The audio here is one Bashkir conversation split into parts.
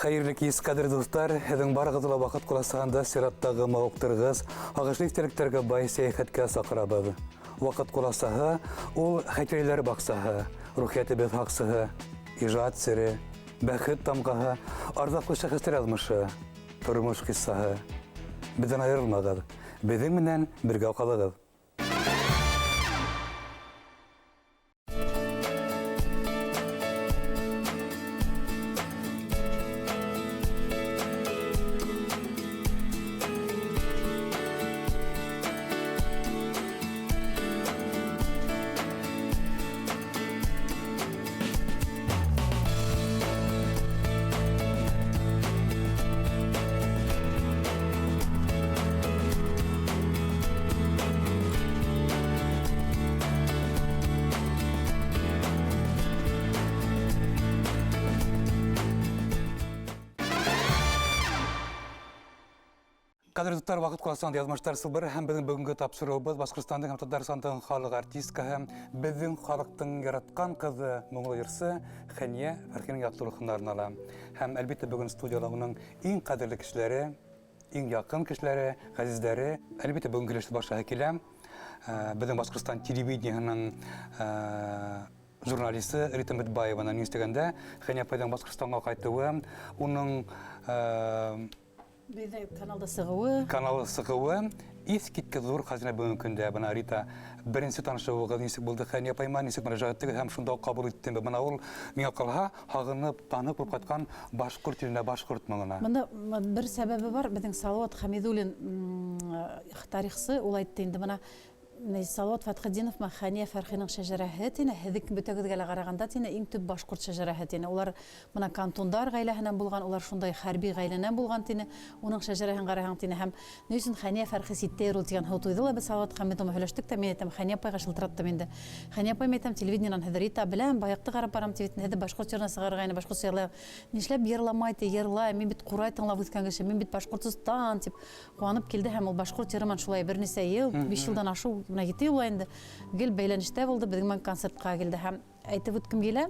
Хәйерле кис, ҡәҙерле дуҫтар! Һеҙҙең барығыҙҙы ла ваҡыт ҡуласығында сираттағы мауыҡтырғыс, һағышлы иҫтәлектәргә бай сәйәхәткә саҡырабыҙ. Ваҡыт ҡуласаһы ул хәтирәләр баҡсаһы, рухиәтебеҙ һаҡсыһы, ижад сере, бәхет тамғаһы, арҙаҡлы шәхестәр яҙмышы, тормош ҡиссаһы. Беҙҙән айырылмағыҙ, беҙҙең менән бергә ҡалығыҙ. Ҡәҙерле дуҫтар, ваҡыт ҡуласанды яҙмыштар сылбыры һәм беҙҙең бөгөнгө тапшырыуыбыҙ Башҡортостандың һәм Татарстандың халыҡ артисткаһы, беҙҙең халыҡтың яратҡан ҡыҙы, моңло йырсы Хәниә Фәрхинең яҡты рухына арнала. Һәм, әлбиттә, бөгөн студияла уның иң ҡәҙерле кешеләре, иң яҡын кешеләре, ғәзиздәре. Әлбиттә, бөгөнгө өлөштө башлаһы килә. Беҙҙең Башҡортостан телевидениеһының журналисты Рита Мөтбаеваны ни өстәгәндә, Хәниә апайҙың Башҡортостанға ҡайтыуы, уның Беҙҙең каналда сығыуы. Каналда сығыуы иҫ киткес ҙур хазина бөгөнгө көндә. Бына Рита, беренсе танышыуығыҙ нисек булды Хәния апайма, нисек мөрәжәғәт иттегеҙ һәм шунда уҡ ҡабул иттеме? Бына ул миңә ҡалһа, һағынып, таныҡ булып ҡайтҡан башҡорт иленә, башҡорт моңона. Бында бер сәбәбе бар. Беҙҙең Салауат Хәмиҙуллин тарихсы, ул әйтте инде, бына Салауат Фәтхетдинов менән Хәния Фәрхиның шәжәрәһе тине, һеҙҙең бөтәгеҙгә лә ҡарағанда тине, иң төп башҡорт шәжәрәһе тине. Улар бына кантондар ғаиләһенән булған, улар шундай хәрби ғаиләнән булған тине. Уның шәжәрәһен ҡараһаң тине. Һәм ни өсөн Хәния Фәрхи ситтә йөр ул тигән һыу туйҙы ла без Салауат Хәмитов менән һөйләштек тә, мин әйтәм, Хәния апайға шылтыраттым инде. Хәния апай, мин әйтәм, телевидениенан һеҙ Рита беләм, баяҡты ҡарап барам тип әйтте, һеҙҙе башҡорт йырына сығарырға ине, башҡортса йырлай. Нишләп йырламай ти, йырлай, мин бит ҡурай тыңлап үҫкән кеше, мин бит Башҡортостан тип Ҡыуанып килде һәм ул башҡорт йыры менән шулай бернисә йыл, 5 йылдан ашыу, менә ете йыл була инде, гел бәйләнештә булды, беҙҙең менән концертҡа килде һәм әйтеп үткем килә,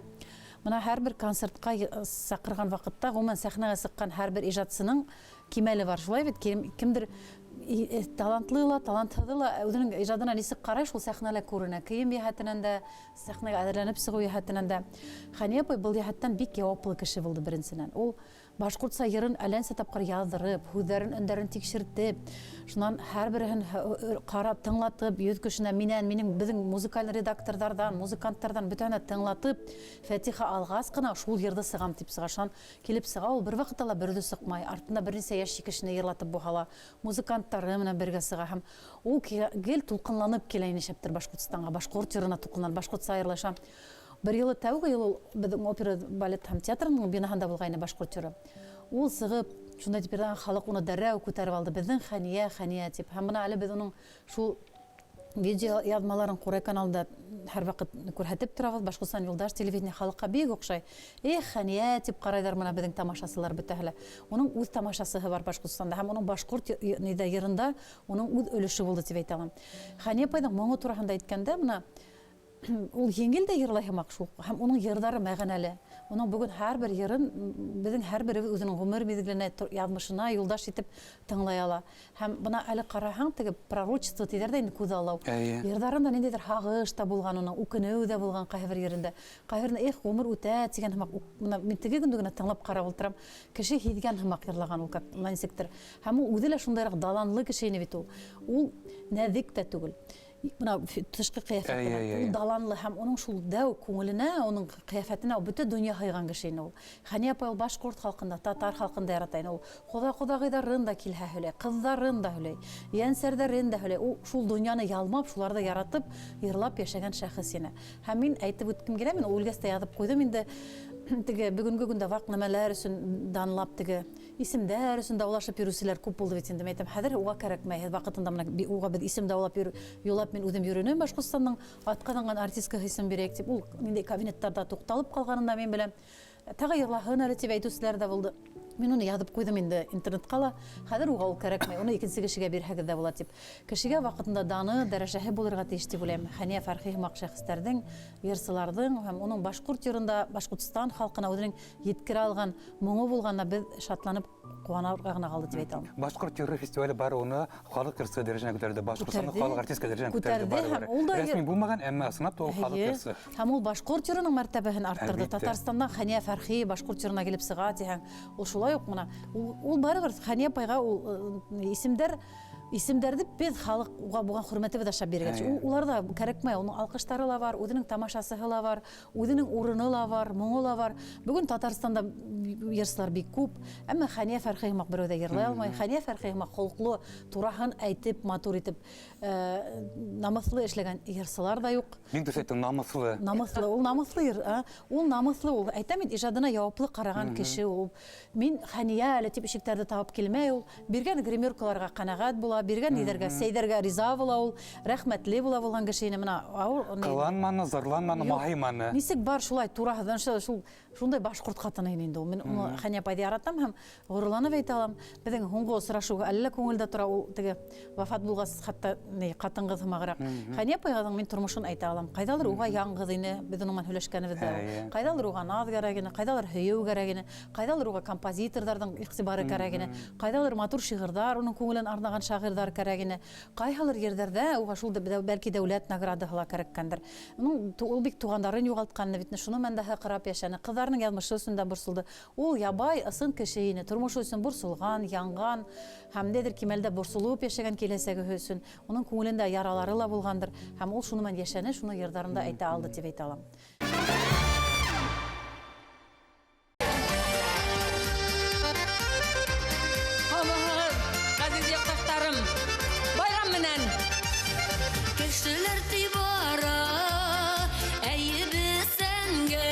бына һәрбер концертҡа саҡырған ваҡытта, ғөмүмән, сәхнәгә сыҡҡан һәрбер ижадсының кимәле бар, шулай бит, кемдер талантлы ла, талантһыҙы ла, үҙенең ижадына нисек ҡарай, шул сәхнәлә күренә, кейем йәһәтенән дә, сәхнәгә әҙерләнеп сығыу йәһәтенән дә. Хәния апай был йәһәттән бик яуаплы кеше булды, беренсенән. Ул Башҡортса йырын әллә нисә тапҡыр яҙҙырып, һүҙҙәрен, өндәрен тикшертеп, шунан һәрбереһен ҡарап, тыңлатып, 100 кешенә минән, минең, беҙҙең музыкаль редакторҙарҙан, музыканттарҙан бөтәһенә тыңлатып, фатиха алғас ҡына шул йырҙы сығам тип сыға. Шунан килеп сыға ул, бер ваҡытта ла берүҙе сыҡмай, артында бер нисә йәш кешене йырлатып булһа ла, музыканттары менән бергә сыға һәм ул гел тулҡынланып килә нишләптер Башҡортостанға, башҡорт йырына тулҡынланып, башҡортса йырлай. Шунан Бер йылы, тәүге йыл ул беҙҙең опера, балет һәм театрының бинаһында булғайны башҡорт йыры. Ул сығып, шундай тип йырлаған, халыҡ уны дәррәү күтәреп алды. Беҙҙең Хәния, Хәния тип. Һәм бына әле беҙ уның шул видео яҙмаларын Ҡурай каналында һәрваҡыт күрһәтеп торабыҙ. Башҡортостан юлдаш телевидение халыҡҡа бик оҡшай. Эх, Хәния тип ҡарайҙар бына беҙҙең тамашасылар бөтәһе лә. Уның үҙ тамашасыһы бар Башҡортостанда һәм уның башҡорт ниҙә йырында уның үҙ өлөшө булды тип әйтә алам. Хәния апайҙың моңо тураһында әйткәндә, бына Ул еңел дә йырлай һымаҡ шул, һәм уның йырҙары мәғәнәле. Уның бөгөн һәрбер йырын беҙҙең һәрберебеҙ үҙенең ғүмер миҙгеленә, яҙмышына юлдаш итеп тыңлай ала. Һәм бына әле ҡараһаң, теге пророчество тиҙәр ҙә инде, күҙаллау. Әйе. Йырҙарында ниндәйҙер һағыш та булған уның, үкенеү ҙә булған ҡайһы бер ерендә. Ҡайһы берендә эх, ғүмер үтә тигән һымаҡ, бына мин теге көндө генә тыңлап ҡарап ултырам, кеше һиҙгән һымаҡ йырлаған ул, как бына нисектер. Һәм ул үҙе лә шундайыраҡ даланлы кеше ине бит ул. Ул нәҙек тә түгел. Бына тышҡы ҡиәфәтенә, ул даланлы һәм уның шул дәү күңеленә, уның ҡиәфәтенә бөтә донъя һыйған кеше ине ул. Хәния апай ул башҡорт халҡын да, татар халҡын да ярата ине. Ул ҡоҙа-ҡоҙағыйҙарын да килһә һөйләй, ҡыҙҙарын да һөйләй, ейәнсәрҙәрен дә һөйләй. Ул шул донъяны ялмап, шуларҙы яратып, йырлап йәшәгән шәхес ине. Һәм мин әйтеп үткем килә, мин ул үлгәс тә яҙып ҡуйҙым инде, теге бөгөнгө көндә ваҡ нәмәләр өсөн данлап теге Исемдәр өсөн даулашып йөрүселәр күп булды бит инде, мин әйтәм, хәҙер уға кәрәкмәй, һеҙ ваҡытында менә уға беҙ исем даулап йөр, юлап мин үзем йөрөнөм Башҡортостандың атҡаҙанған артисткаһы исем бирәйек дип, ул ниндәй кабинеттарҙа туҡталып ҡалғанын да мин беләм. Тағы йырлаһын әле дип әйтеүселәр ҙә булды. Мин уны яҙып ҡуйҙым инде интернетҡа ла. Хәҙер уға ул кәрәкмәй, уны икенсе кешегә бирһәгеҙ ҙә була тип. Кешегә ваҡытында даны, дәрәжәһе булырға тейеш тип уйлайым. Хәниә Фәрхи һымаҡ шәхестәрҙең, йырсыларҙың һәм уның башҡорт йырында Башҡортостан халҡына үҙенең еткерә алған моңо булғанына беҙ шатланып ҡыуанырға ғына ҡалды тип әйтә алам. Башҡорт йыры фестивале бар уны халыҡ йырсы дәрәжәһенә күтәрҙе, Башҡортостандың халыҡ артистка дәрәжәһенә күтәрҙе. Рәсми булмаған, әммә ысынлап та ул халыҡ йырсы. Һәм ул башҡорт йырының мәртәбәһен арттырҙы. Татарстандан Хәниә Фәрхи башҡорт йырына килеп сыға тиһәң, ул шулай уҡ мына ул барыбер Хәниә апайға ул исемдәрҙе беҙ халыҡ уға булған хөрмәтебеҙ аша биргән. Улар ҙа кәрәкмәй, уның алҡыштары ла бар, үҙенең тамашасыһы ла бар, үҙенең урыны ла бар, моңо ла бар. Бөгөн Татарстанда йырсылар бик күп, әммә Хәниә Фәрхи һымаҡ берәү ҙә йырлай алмай. Хәниә Фәрхи һымаҡ холоҡло, тураһын әйтеп, матур итеп, намыҫлы эшләгән йырсылар ҙа юҡ. Мин дөрөҫ әйттем, намыҫлы. Намыҫлы, ул намыҫлы йыр, ул намыҫлы, ул әйтәм бит, ижадына яуаплы ҡараған кеше ул. Мин Хәниә әле тип ишектәрҙе табып килмәй ул. Биргән гримеркаларға ҡәнәғәт була, биргән ниҙәргә, сәйҙәргә риза була ул, рәхмәтле була булған кеше ине. Мына ауыр, Ҡыланманы, зарланманы, маһайманы. Нисек бар шулай тураһыҙан шул шундай башҡорт ҡатыны ине инде ул. Мин уны Хәниә апайҙы яратам һәм ғорурланып әйтә алам. Беҙҙең һуңғы осрашыу әллә күңелдә тора, ул теге вафат булғас, хатта ни ҡатын-ҡыҙ һымағыраҡ. Хәниә апайҙың мин тормошон әйтә алам. Ҡайҙалыр уға яңғыҙ ине, беҙ уның менән һөйләшкәнебеҙ ҙә. Ҡайҙалыр уға наҙ кәрәк ине, ҡайҙалыр һөйөү кәрәк ине, ҡайҙалыр уға композиторҙарҙың иғтибары кәрәк ине, ҡайҙалыр матур шиғырҙар, уның күңелен арнаған шағирҙар кәрәк ине. Ҡайһылыр ерҙәрҙә уға шул бәлки дәүләт наградаһы ла кәрәккәндер. Уның ул бик туғандарын юғалтҡан бит, шуны менән дә һыҡырап йәшәне. Ҡыҙҙарының яҙмышы өсөн дә борсолдо. Ул ябай, ысын кеше ине, тормошо өсөн борсолған, янған һәм ниҙер кимәлдә борсолоп йәшәгән киләсәге өсөн. Уның күңелендә яралары ла булғандыр һәм ул шуны менән йәшәне, шуны йырҙарында әйтә алды тип әйтә алам. Һаумыһығыҙ, ғәзиз яҡташтарым, байрам менән! Кешеләр ти бара, әйе бесәнгә,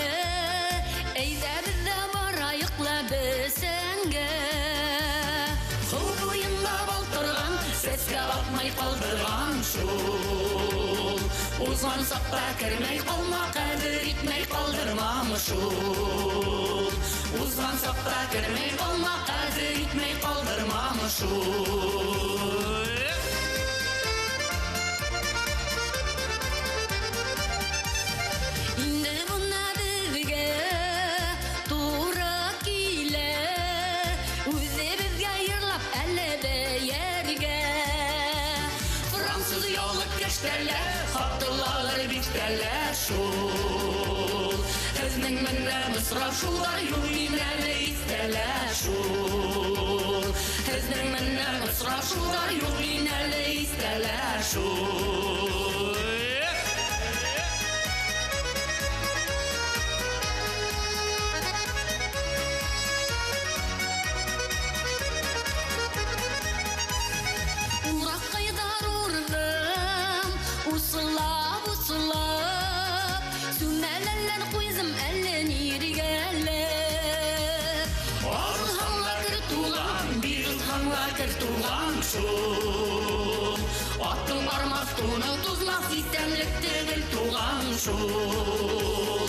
әйҙә беҙ ҙә барайыҡ ла бесәнгә. Һыу буйында балтырған, сәскә атмай ҡалдырған шул. Уҙған саҡта кермәй ҡалма, ҡәҙер итмәй ҡалдырмам шул. Уҙған саҡта кермәй ҡалма, ҡәҙер итмәй ҡалдырмам шул. Инде бына беҙгә тура килә, үҙебеҙгә йырлап әле бейергә. Француз яулыҡ кәштәлә, һатылалыр биштәлә шул. Һеҙҙең менән осрашыуҙар юҡ әле иҫтәлә шул. Һеҙҙең менән осрашыуҙар юҡ әле иҫтәлә шул. Ураҡҡайҙар урҙым, усылап, усылап, сүмәләләр ҡуйҙым әллә ниргәләп. Алһаң ла кер туған, бирһәң ла кер туған шул. Атың бармаҫ, туның туҙмаҫ, иҫәнлекте бел туған шул.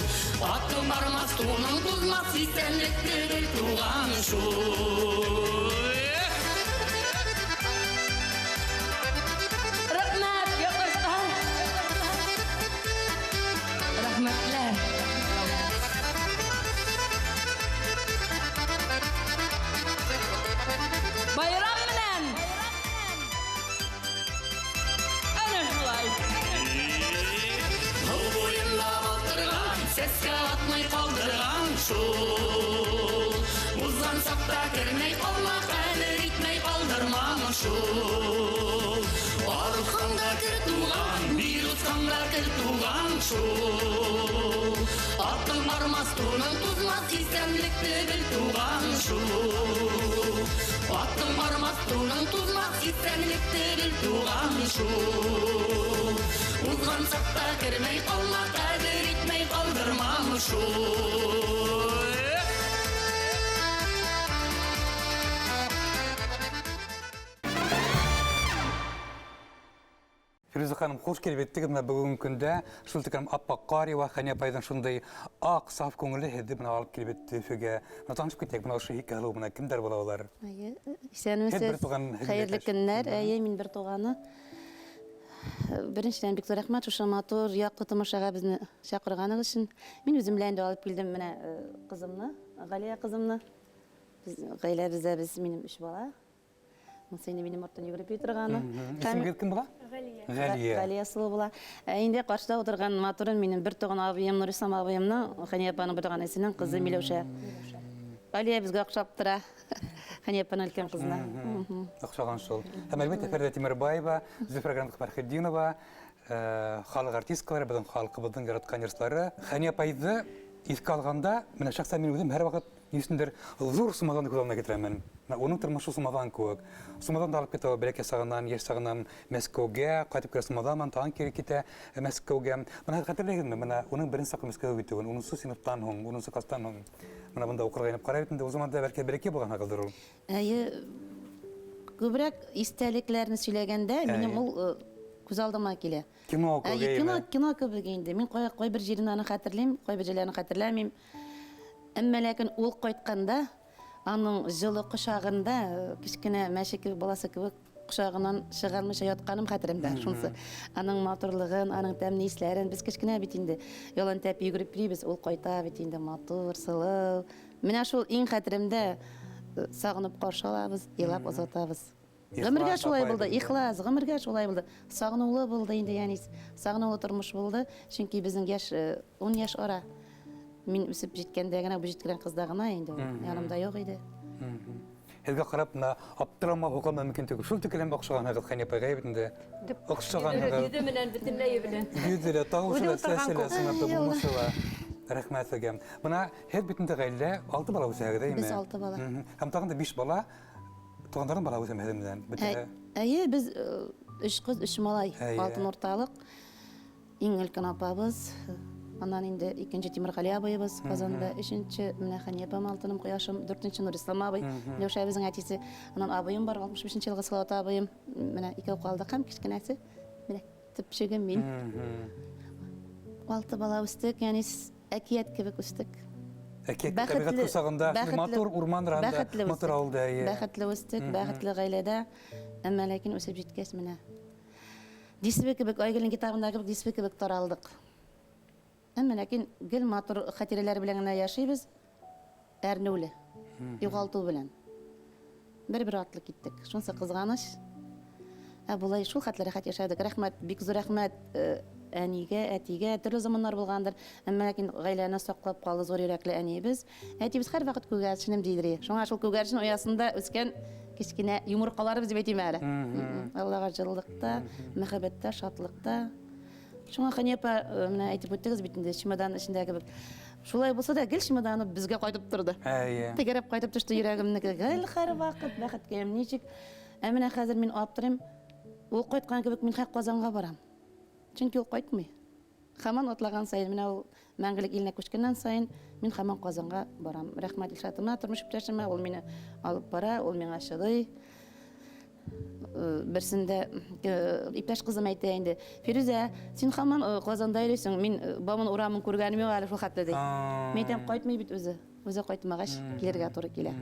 Атың бармаҫ, туның туҙмаҫ, иҫәнлекте бел туған шул. Рәхмәт, яҡташтар! Рәхмәтләр! Байрам менән! Әнә шулай! Һыу буйында балтырған, сәскә атмай ҡалдырған шул. Уҙған саҡта кермәй ҡалма, ҡәҙер итмәй ҡалдырмам шул. Арыҡһаң да кер туған, бир утһаң да кер туған шул. Атың бармаҫ, туның туҙмаҫ, иҫәнлекте бел туған шул. Атың бармаҫ, туның туҙмаҫ, иҫәнлекте бел туған шул. Уҙған саҡта кермәй ҡалма, ҡәҙер итмәй ҡалдырмам шул. Фирүзә ханым, хуш килеп еттегеҙ. Менә бөгөнгө көндә шул тиклем аппаҡ ҡар яуа, Хәниә апайҙың шундай аҡ, саф күңеле һеҙҙе бына алып килеп етте Өфөгә. Менә танышып китәйек, менә ошо ике һылыу менән кемдәр була улар? Әйе, Һеҙ исәнмесез. бер туған Хәйерле көннәр. Әйе, мин бер туғаны. Беренсенән бик зур рәхмәт шушы матур, якты тамашага безне чакырганыгыз өчен. Мин үзем белән дә алып килдем менә кызымны, Галия кызымны. Без гаиләбездә без минем өч бала. Монысы инде минем арттан йөгереп йөри торганы. Исемегеҙ кем була? Галия. Галия. Галия сылу була. Ә инде каршыда утырган матурым минем бер туган абыем Нурислам абыемның, Хәния апаның бер туган энесенең кызы Миләүшә. Галия безгә охшап тора. Хәния апаның өлкән кызына. Охшаган шул. Һәм әлбәттә Фәридә Тимербаева, Зөфәр Фәрхетдинова, халык артисткалары, беҙҙең халҡыбыҙҙың яратҡан йырсылары. Хәния апайҙы иҫкә алғанда, менә шәхсән мин үҙем һәр ваҡыт ни өсөндөр ҙур сумаҙанды күҙ алдына килтерәмен. Менә уның тормошо сумаҙан кеүек. Сумаҙанды алып китә ул бәләкәй сағынан, йәш сағынан Мәскәүгә, ҡайтып килә сумаҙан менән тағын кире китә Мәскәүгә. Бына һеҙ хәтерләйһегеҙме, менә уның беренсе тапҡыр Мәскәүгә китеүен, унынсы синыфтан һуң, унынсы кластан һуң. Менә бында уҡырға инеп ҡарай бит инде, ул заманда бәлки бәләкәй булғанһығыҙҙыр ул. Әйе, күберәк истәлекләрне сөйләгәндә минем ул күҙ алдыма килә. Кино кеүек, Әйе, кино, әйеме? кино кебек инде. Мин кайбер җирен аны хәтерлим, кайбер җирләрен хәтерләмим. Әмма ләкин ул кайтканда, аның җылы кочагында, кечкенә мәче кебек, баласы кебек кочагыннан чыгармыйча ятканым хәтеремдә. Шунсы. Аның матурлыгын, аның тәмле исләрен без кечкенә бит инде. Ялан тәп йөгереп йөрибез, ул кайта бит инде матур, сылу. Менә шул иң хәтеремдә, сагынып каршы алабыз, елап озатабыз. Гомергә шулай булды, ихлас, гомергә шулай булды. Сагынулы булды инде, ягъни сагынулы тормыш булды. Чөнки безнең яшь 10 яшь ара. Мин үсеп җиткәндә генә, бу җиткән кызда гына инде ул. Янымда юк иде. Һеҙгә ҡарап, менә аптырама һуҡланма мөмкин түгел. Шул тиклем оҡшағанһығыҙ Хәниә апайға бит инде. Оҡшағанһығыҙ. Йөҙө менән бөтөнләй белән. Йөҙө лә, тауышы Үҙе ла, ултырған сәсе лә, күк. сынап та булмышы ла. Рәхмәт һеҙгә. Бына һеҙ бит инде ғаиләлә 6 бала үҫәһегеҙ, әйеме? Без 6 бала. Һәм тағын да 5 бала туғандарҙың бала үҫәме һеҙҙең менән? Бөтәһе. Әйе, без 3 ҡыҙ, 3 малай, алтын урталыҡ. Иң өлкән апабыҙ, аннан инде икенче Тимерғәли абыйыбыҙ Казанда, өсөнсө менә Хәниә апам, алтыным, ҡояшым, дүртенче Нурислам абый, Миләүшәбеҙҙең әтисе. Аннан абыйым бар, алтмыш бишенче йылғы Салауат абыйым. Менә икәү ҡалдыҡ һәм кечкенәсе, менә төпчөгөм мин. 6 бала үстек, ягъни әкиәт кебек үстек. Әкиәт тәбиғәт ҡосағында, матур урман араһында, Бәхетле матур үстек. ауылда, әйе. Бәхетле үстек, бәхетле ғаиләдә. Әммә ләкин үсеп җиткәс менә дисбе кебек, Айгөлнең китабындагы кебек дисбе кебек таралдык. Әммә ләкин гел матур хатирәләр белән генә яшибез. Әрнүле, югалтыу белән. Бер-бер атлы киттек. Шунсы кызганыч. Ә болай шул хәтле рәхәт яшәдек. Рәхмәт, бик зур рәхмәт, әнигә, әтигә. Төрле заманнар булгандыр. Әммә ләкин гаиләне саклап калды зур йөрәкле әниебез. Әтиебез һәрвакыт күгәрченем дидер. Шуңа шул күгәрчен оясында үскән кечкенә йомыркаларыбыз дип әйтим әле. Аллага җылылыкта, мәхәббәттә, шатлыкта. Шуңа Хәния апа, менә әйтеп үттегез бит инде, чемодан эчендәге кебек. Шулай булса да гел чемоданы безгә кайтып торды. Әйе. Тегәрәп кайтып төште йөрәгемнеке. Гел һәрвакыт бәхеткәем ничек. Ә менә хәзер мин аптырыйм. Ул кайткан кебек мин хәк Казанга барам. Чөнки ул кайтмый. Хаман атлаган сайын, менә ул мәңгелек иленә күчкәннән сайын мин хаман Казанга барам. Рәхмәт Илшатыма, тормыш иптәшемә, ул мине алып бара, ул миңа чыдый. Берсендә, иптәш кызым әйтә инде, Фирүзә, син хаман Казанда йөрисең, мин Бауман урамын күргәнем юк әле шул хәтле ди. Мин әйтәм, кайтмый бит үзе. Үзе кайтмагач, килергә туры килә.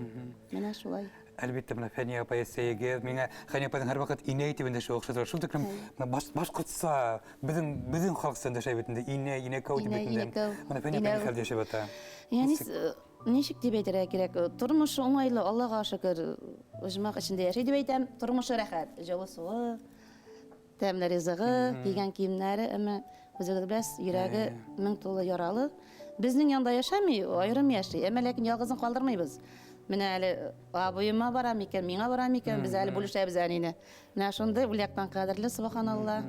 Менә шулай. Әлбәттә, менә Фәния апай әсәйегеҙ, миңә Хәния апайҙың һәр ваҡыт инәй тип өндәшеүе оҡшатыр. Шул тиклем менә башҡортса, беҙҙең халыҡса өндәшә бит инде, инәй, инәкәү тип Инәй, бит инде. инәкәү. Менә Фәния апай Инәү. ни хәлдә яшәп ята? Ягъни, Нисек? ничек дип әйтергә кирәк? Тормышы уңайлы, Аллаға шөкөр, оҗмах эчендә яшәй дип әйтәм. Тормышы рәхәт, җылы суы, тәмле ризыгы, кигән киемнәре, әмма үзегез беләсез, йөрәге мең тулы яралы. Безнең янда яшәми, аерым яши. Әмма ләкин ялгызын калдырмыйбыз. Менә әле абыема барам икән, миңа барам икән, без әле бүлешәбез әнине. Менә шундый ул яктан кадерле, субханалла.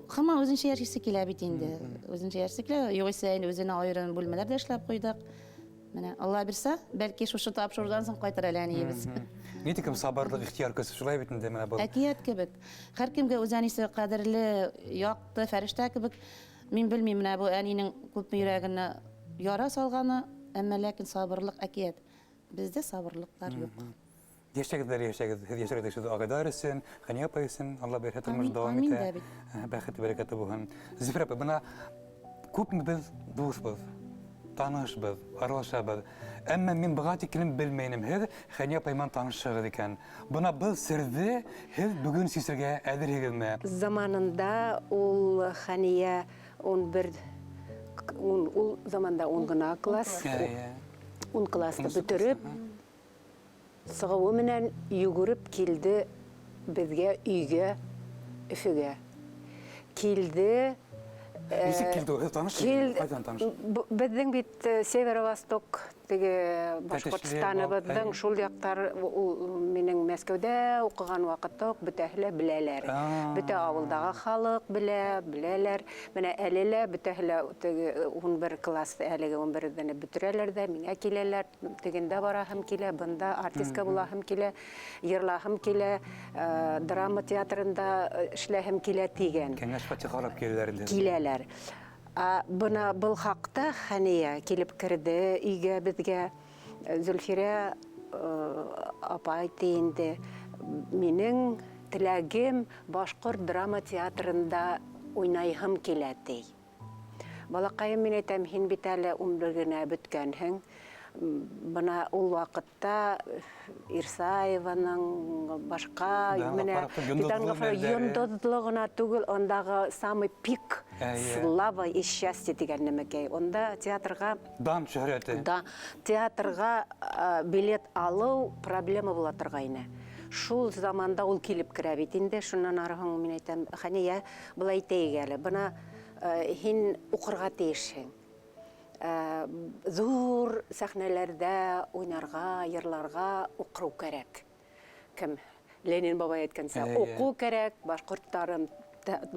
Һаман үзенчә яшисе килә бит инде. Үзенчә яшисе килә, югыйсә инде үзенә аерым бүлмәләр дә эшләп куйдык. Менә Алла бирсә, бәлки шушы тапшырудан соң кайтыр әле әниебез. Ни тиклем сабырлык, ихтыяр көсе шулай бит инде менә бу. Әкият кебек. Һәркемгә үз әнисе кадерле, якты, фәрештә кебек. Мин белмим, менә бу әнинең күпме йөрәгенә яра салганы, әмма ләкин сабырлык әкият. Бездә сабырлыклар юк. Йәшәгеҙ, йәшәгеҙ, һеҙ йәшәргә тейешһегеҙ ағайҙар өсөн, Хәниә апай өсөн, Алла бирһә, тормош дауам итә. Бәхете, бәрәкәте булһын. Зөфәр апай, бына күпме беҙ дуҫбыҙ, танышбыҙ, аралашабыҙ. Әммә мин быға тиклем белмәй инем, һеҙ Хәниә апай менән танышһығыҙ икән. Бына был серҙе һеҙ бөгөн сисергә әҙерһегеҙме? Заманында ул Хәниә 11, ул заманда 10 гына класс, 10 классты бөтөрөп, сығыуы менән йүгереп килде беҙгә өйгә, Өфөгә. Килде. Нисек килде ул? Һеҙ таныш? Ҡайҙан таныш? Беҙҙең бит Северо-Восток теге Башҡортостаныбыҙҙың шул яҡтар, ул минең Мәскәүҙә уҡыған ваҡытта уҡ бөтәһе лә беләләр. Бөтә ауылдағы халыҡ белә, беләләр. Менә әле лә бөтәһе лә теге 11 класс әлеге 11-ҙе бөтөрәләр ҙә, миңә киләләр. Тегендә бараһым килә, бында артистка булаһым килә, йырлаһым килә, драма театрында эшләһем килә тигән. Кәңәш фатиха алып киләләр инде. Киләләр. Бына был хаҡта Хәниә килеп керҙе өйгә беҙгә. Зөлфирә апай әйтте инде, минең теләгем башҡорт драма театрында уйнайһым килә, ти. Балаҡайым, мин әйтәм, һин бит әле 11 генә бөткәнһең. Бына ул ваҡытта Ирсаеваның башҡа менә йондоҙло ғына түгел, ундағы самый пик слава и счастье тигән нәмәкәй. Унда театрға дан шөһрәте. Да, театрға билет алыу проблема була торғайны. Шул заманда ул килеп керә бит инде. Шуннан ары һуң мин әйтәм, Хәниә, былай әйтәйек әле. Бына һин уҡырға тейешһең. Ҙур сәхнәләрҙә уйнарға, йырларға уҡыу кәрәк. Кем? Ленин бабай әйткәнсә, уҡыу кәрәк, башҡорттарым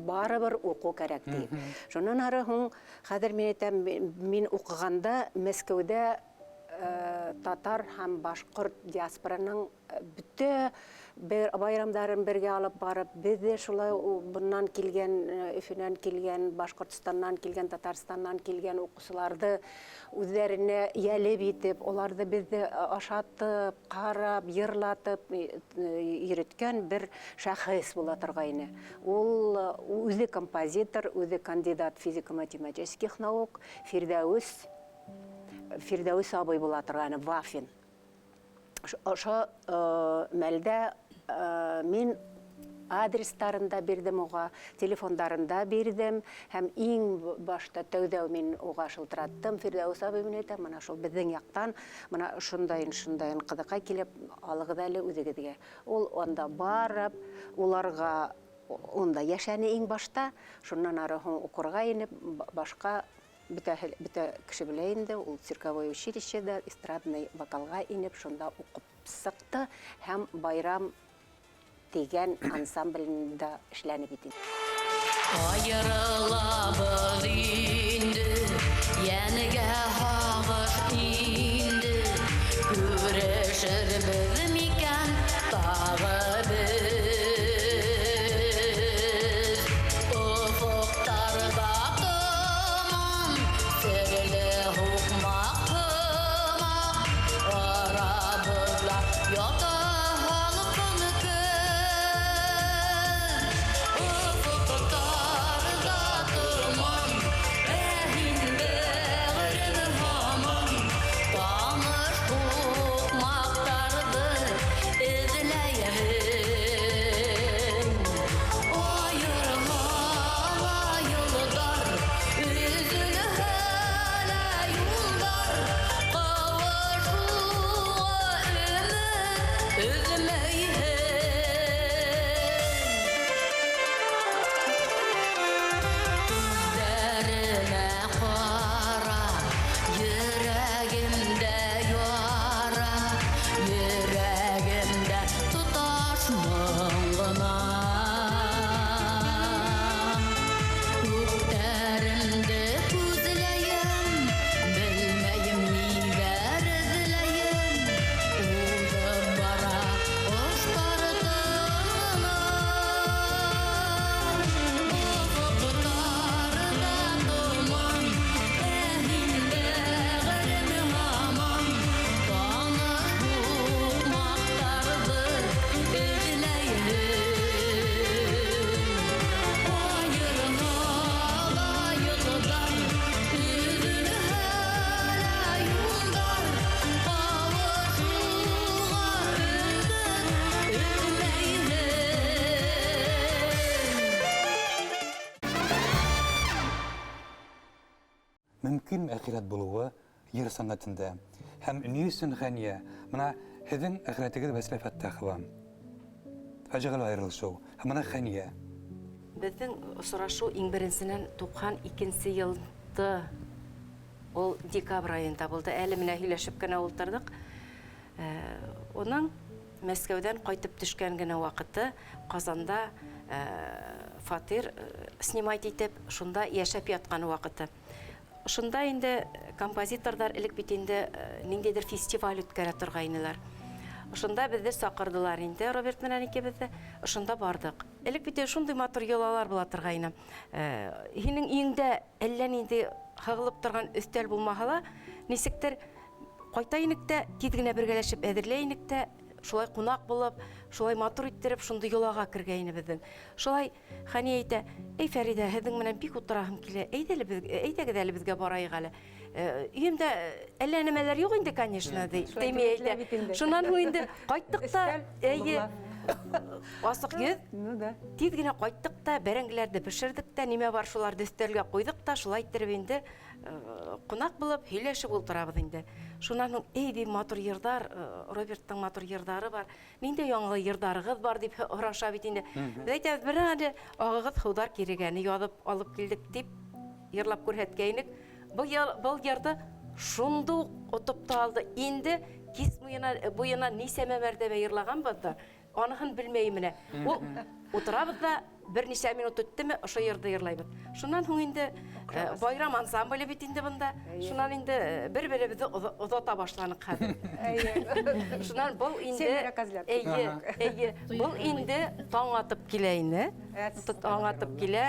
барыбер уҡыу кәрәк тип. Шунан ары һуң, хәҙер мин әйтәм, мин уҡығанда Мәскәүҙә татар һәм башҡорт диаспораның бөтә байрамдарын бергә алып барып, беҙҙе шулай бынан килгән, Өфөнән килгән, Башҡортостаннан килгән, Татарстаннан килгән уҡыусыларҙы үҙҙәренә йәлеп итеп, уларҙы беҙҙе ашатып, ҡарап, йырлатып йөрөткән бер шәхес була торғайны. Ул үҙе композитор, үҙе кандидат физико-математических наук, Фирҙәүес абый була торғайны, Вафин. Ошо мәлдә мин адрестарын да бирҙем уға, телефондарын да бирҙем, һәм иң башта тәүҙә мин уға шылтыраттым. Фирҙәүес абый, мин әйтәм, мына шул беҙҙең яҡтан, мына шундайын, шундайын ҡыҙыҡай килеп алығыҙ әле үҙегеҙгә. Ул унда барып, уларға унда йәшәне иң башта, шунан ары һуң уҡырға инеп, башҡа бөтә кеше белә инде, ул цирковой училищеда эстрадный вокалға инеп, шунда уҡып сыҡты һәм Байрам тигән ансамблендә эшләне бит инде. Айырылабыҙ инде, йәнгә һағыш инде, күрешербеҙ микән тағы беҙ? Офоҡтарҙа томан, серле һуҡмаҡ һымаҡ, арабыҙҙа ята һалҡын көн. Офоҡтарҙа томан, ә һин бәғерем һаман, таныш һуҡмаҡтарҙы эҙләйһең. Мөмкинме әхирәт булыуы йыр сәнгатендә? Һәм ни өсөн Хәния? Мына һеҙҙең әхирәтегеҙ Вәсилә Фәттәхова. Фажиғәле айырылышыу. Һәм мына Хәния. Беҙҙең осрашыу иң беренсенән 92 йылды ул декабрь айында булды. Әле менә һөйләшеп кенә ултырҙыҡ. Уның Мәскәүҙән ҡайтып төшкән генә ваҡыты Ҡазанда фатир снимать итеп, шунда йәшәп ятҡан ваҡыты. Шунда инде композиторҙар элек бит инде ниндәйҙер фестиваль үткәрә торғайнылар. Ошонда беҙҙе саҡырҙылар инде Роберт менән икебеҙҙе. Ошонда барҙыҡ. Элек бит шундай матур йолалар була торғайны. Һинең өйөңдә әллә ниндәй һығылып торған өҫтәл булмаһа ла, нисектер ҡайта инек тә, тиҙ генә бергәләшеп әҙерләй инек тә, шулай ҡунаҡ булып, шулай матур иттереп, шундай йолаға кергәйне беҙҙең. Шулай Хәния әйтә: "Эй, Фәриҙә, һеҙҙең менән бик ултыраһым килә. Әйҙә әле беҙ, әйҙәгеҙ әле беҙгә барайыҡ әле. Өйөмдә әллә нәмәләр юҡ инде, конечно", ти. Теймей әйтә. Шунан һуң инде ҡайттыҡ та, әйе, асыҡ йөҙ. Ну да. Тиҙ генә ҡайттыҡ та, бәрәңгеләрҙе бешерҙек тә, нимә бар шуларҙы өҫтәлгә ҡуйҙыҡ та, шулай иттереп инде ҡунаҡ булып һөйләшеп ултырабыҙ инде. Шунан һуң, эй, бик матур йырҙар, Роберттың матур йырҙары бар. Ниндәй яңы йырҙарығыҙ бар дип һораша бит инде. Беҙ әйтәбеҙ, бер әле ағығыҙ һыуҙар кирегәне яҙып алып килдек тип йырлап күрһәткәйнек. Был йырҙы шундуҡ отоп та алды. Инде кис буйына нисәмә мәртәбә йырлағанбыҙ ҙа, аныһын белмәйем менә. Ул утырабыҙ ҙа, бер нисә минут үттеме, ошо йырҙы йырлайбыҙ. Шунан һуң инде байрам ансамбле бит инде бында. Шунан инде бер-беребеҙҙе оҙата башланыҡ хәҙер. Шунан был инде, эйе, эйе, был инде таң атып килә ине. Таң атып килә.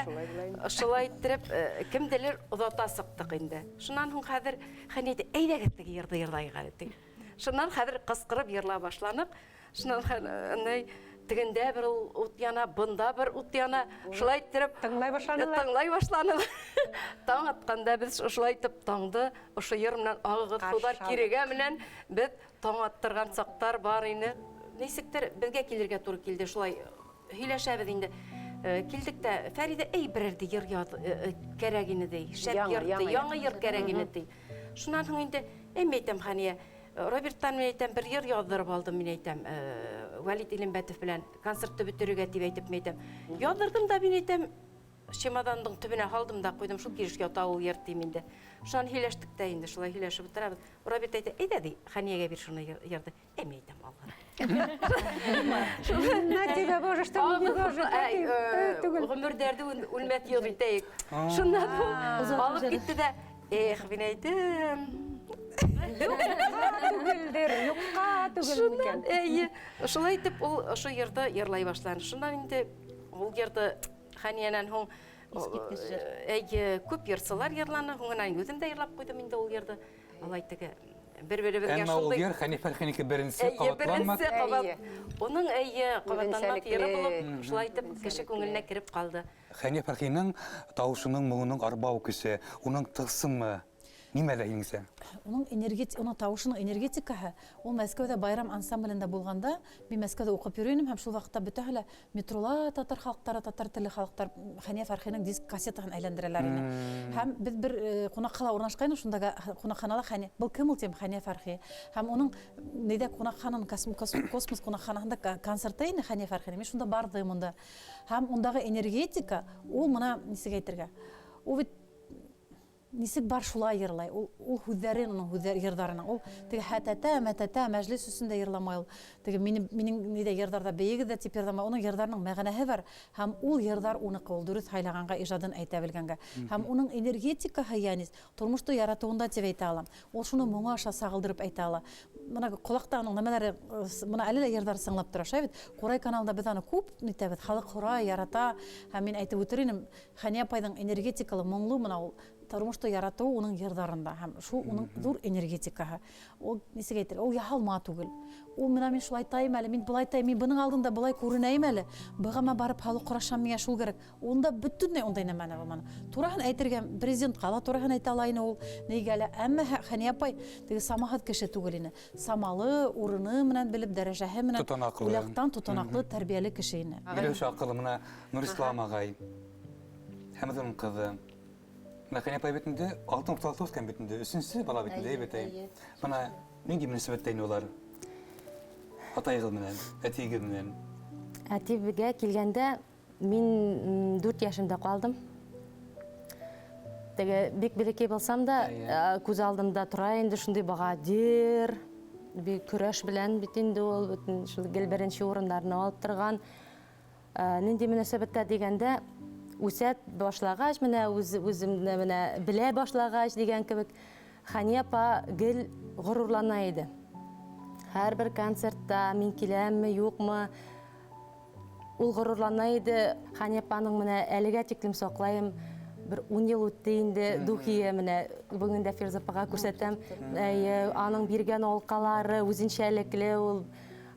Шулай иттереп, кемделер оҙата сыҡтыҡ инде. Шунан һуң хәҙер Хәния әйтә, әйҙәгеҙ теге йырҙы йырлайыҡ әле, ти. Шунан хәҙер ҡысҡырып йырлай башланыҡ. Шунан тегендә бер ут яна, бында бер ут яна. Шулай иттереп тыңлай башланылар. Тыңлай башланылар. Таң атҡанда беҙ шулай итеп таңды ошо йыр менән ағығыҙ һыуҙар кирегә менән беҙ таң аттырған саҡтар бар ине. Нисектер беҙгә килергә тура килде, шулай һөйләшәбеҙ инде. Килдек тә, Фәриҙә, эй, берәрҙе йыр кәрәк ине, ти. Шәп йыр, ти, яңы йыр кәрәк ине, ти. Шунан һуң инде, эй, мин әйтәм, Хәния, Роберттан мин әйтәм, бер йыр яҙҙырып алдым, мин әйтәм, Вәлит Илембәтов белән концертты бөтөрөргә тип әйтеп, мин әйтәм. Яҙҙырҙым да, мин әйтәм, чемодандың төбөнә һалдым да ҡуйҙым, шул килеш ята ул йыр, тим инде. Шунан һөйләштек тә инде, шулай һөйләшеп ултырабыҙ. Роберт әйтә, әйҙә, ти, Хәниәгә бир шуны йырҙы. Әй, мин әйтәм, алған. На тебя, Боже, что мне не гоже, түгел. Ғүмер дәрде үлмәҫ йыр итәйек. Шунан һуң алып китте дә, эх, мин әйтәм. Юҡҡа түгелдер, юҡҡа түгел микән? Эйе, шулай итеп ул ошо йырҙы йырлай башланы. Шунан инде ул йырҙы Хәниәнән һуң, эйе, күп йырсылар йырланы. Һуңынан үҙем дә йырлап ҡуйҙым инде ул йырҙы. Алай теге бер-беребеҙгә Әммә ул шундай йыр Хәния Фәрхинеке беренсе Эйе, ҡабатланмаҫ. беренсе ҡабат. Уның эйе, ҡабатланмаҫ йыры булып, шулай итеп кеше күңеленә кереп ҡалды. Хәния Фәрхинең тауышының, моңоноң арбау көсө, уның тылсымы нимәлә һинеңсә? Уның уның тауышының энергетикаһы, ул Мәскәүҙә байрам ансамблендә булғанда, мин Мәскәүҙә уҡып йөрөй инем һәм шул ваҡытта бөтәһе лә метрола татар халыҡтары, татар телле халыҡтар Хәния Фәрхинең диск кассетаһын әйләндерәләр ине. Һәм беҙ бер ҡунаҡханала урынлашҡайныҡ, шунда ҡунаҡханала Хәния, был кем ул тим, Хәния Фәрхи. Һәм уның нейҙә ҡунаҡхананың космос ҡунаҡханаһында концерты ине Хәния Фәрхинең. Мин шунда барҙым унда. Һәм ундағы энергетика, ул мына нисек әйтергә? Ул бит нисек бар шулай йырлай. Ул һүҙҙәрен, уның һүҙҙәр йырҙарының. Ул теге хәтәтә, мәтәтә, мәжлес өсөн дә йырламай ул. Теге минең нидә йырҙарҙа бейегеҙ ҙә тип йырламай. Уның йырҙарының мәғәнәһе бар. Һәм ул йырҙар уныҡы, ул дөрөҫ һайлағанға, ижадын әйтә белгәнгә. Һәм уның энергетикаһы, янис, тормошто яратыуында тип әйтә алам. Ул шуны моңа аша сағылдырып әйтә ала. Мына ҡолаҡта уның нәмәләре, мына әле лә йырҙар сыңлап тора, шулай бит. Ҡурай каналында беҙ аны күп нитәбеҙ, халыҡ һорай, ярата. Һәм мин әйтеп үтер инем, Хәния апайҙың энергетикалы, моңло мына ул тормошто яратыуы уның йырҙарында һәм шул уның ҙур энергетикаһы. Ул нисек әйтер, ул яһалма түгел. Ул мына мин шулай айтайым әле, мин былай айтайым, мин бының алдында былай күренәйем әле. Быға ма барып халыҡ ҡорашам, миңә шул кәрәк. Унда бөтөнләй ундай нәмәне булманы. Тураһын әйтергә президентҡа ла тураһын әйтә ала ине ул, нигә әле. Әммә Хәния апай теге самаһыҙ кеше түгел ине. Самалы, урыны менән белеп, дәрәжәһе менән Тотанаҡлы. Уяҡтан тотанаҡлы, тәрбиәле кеше ине. Миләүшә аҡылы мына Нурислам ағай, һәм уның ҡыҙы. Менә Хәния апай бит инде алтын урталыкта үскән бит инде, өченче бала бит инде, әйбәт әй. Менә нинди мөнәсәбәттә инде алар? Атаегыз белән, әтиегез белән. Әтигә килгәндә мин 4 яшемдә калдым. Теге бик бәләкәй булсам да, күз алдымда тора инде шундый баһадир, бик көрәш белән бит инде ул, бөтен шул гел беренче урыннарны алып торган. Нинди мөнәсәбәттә дигәндә, үсә башлагач, менә үз үземне менә белә башлагач дигән кебек, Хәния апа гел горурлана иде. Һәрбер концертта мин киләмме, юкмы, ул горурлана иде. Хәния апаның менә әлегә тиклем саклаем, бер 10 ел үтте инде духие, менә бүген дә Фирза апага күрсәтәм. Әйе, аның биргән алкалары үзенчәлекле, ул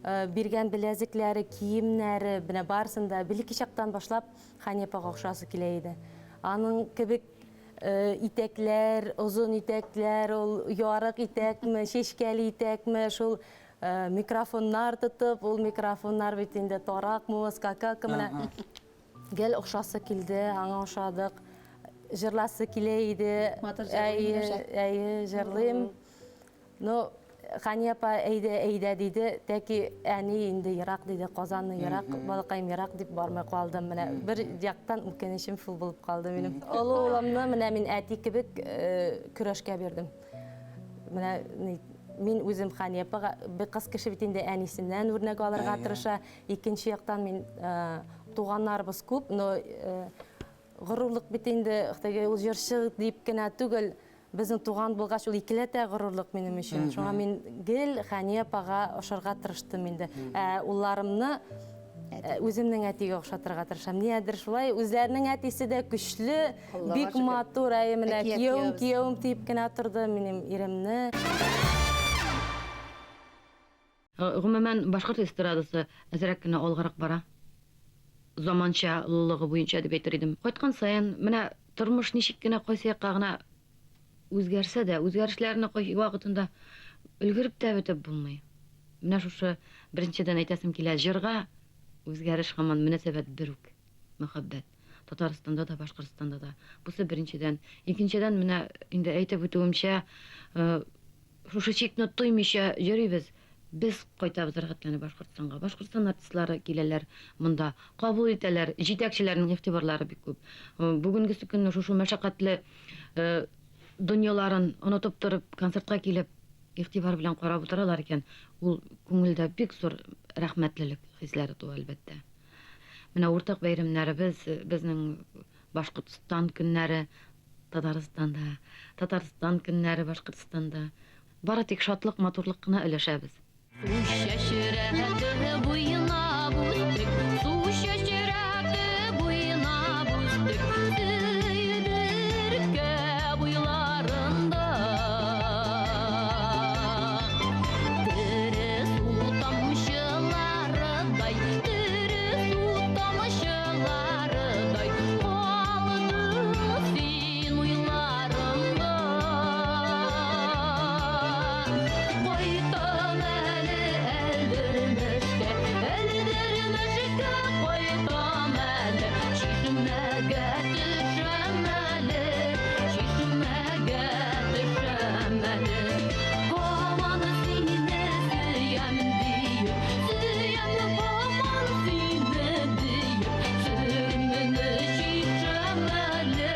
биргән беләзекләре, киемнәре, менә барысын да бәләкәй чактан башлап Хәния апага охшасы килә иде. Аның кебек итәкләр, озын итәкләр, ул ярык итәкме, чәчкәле итәкме, шул микрофоннар тотып, ул микрофоннар бит инде таракмы, скакалка, менә гел охшасы килде, аңа охшадык. Җырласы килә иде. Матур җырлый Миләүшә. Әйе, җырлыйм. Ну, Хания апа, әйдә, әйдә, диде. Тәки әни инде ерак диде, Казанны ерак, балакаем ерак дип бармый калдым. Менә бер яктан үкенечем шул булып калды минем. Олы улымны менә мин әти кебек көрәшкә бирдем. Менә мин үзем Хания апага, бер кыз кеше бит инде әнисеннән үрнәк алырга тырыша. Икенче яктан мин туганнарыбыз күп, но горурлык бит инде, теге ул җырчы дип кенә түгел, безнең туган булгач, ул икеләтә горурлык минем өчен. Шуңа мин гел Хәния апага ошарга тырыштым инде. Ә улларымны үземнең әтигә охшатырга тырышам. Ниядер шулай, үзләренең әтисе дә көчле, бик матур, әйе, менә кияүем, кияүем диеп кенә торды минем иремне. Гомумән, башкорт эстрадасы әзрәк кенә алгарак бара. Заманчалылыгы буенча дип әйтер идем. Кайткан саен, менә тормыш ничек кенә кайсы якка гына үзгәрсә дә, үзгәрешләрне кай вакытында өлгереп тә бетеп булмый. Менә шушы беренчедән әйтәсем килә, җырга үзгәреш һаман мөнәсәбәт бер үк, мәхәббәт. Татарстанда да, Башкортстанда да. Бусы беренчедән. Икенчедән, менә инде әйтеп үтүемчә, шушы чикне тоймыйча йөрибез. Без кайтабыз рәхәтләнеп Башкортстанга. Башкортстан артистлары киләләр монда, кабул итәләр, җитәкчеләрнең игътибарлары бик күп. Бүгенгесе көнне шушы мәшәкатьле дөньяларын онытып торып, концертка килеп, игътибар белән карап утыралар икән, ул күңелдә бик зур рәхмәтлелек хисләре туа, әлбәттә. Менә уртак бәйрәмнәребез, безнең Башкортстан көннәре Татарстанда, Татарстан көннәре Башкортстанда. Бары тик шатлык, матурлык кына өләшәбез. Су чәчрәтеп буйнап үстек, су чәчрәтеп буйнап үстек, Сөйдеркә буйларында. Тере су тамчыларыдай, тере су тамчыларыдай, калдың син уйларымда. Кайтам әле Әлдермешкә, Әлдермешкә кайтам әле, чишмәгә төшәм әле, чишмәгә төшәм әле. Һаман сине сөям диеп, сөям һаман сине диеп, серемне чишәм әле,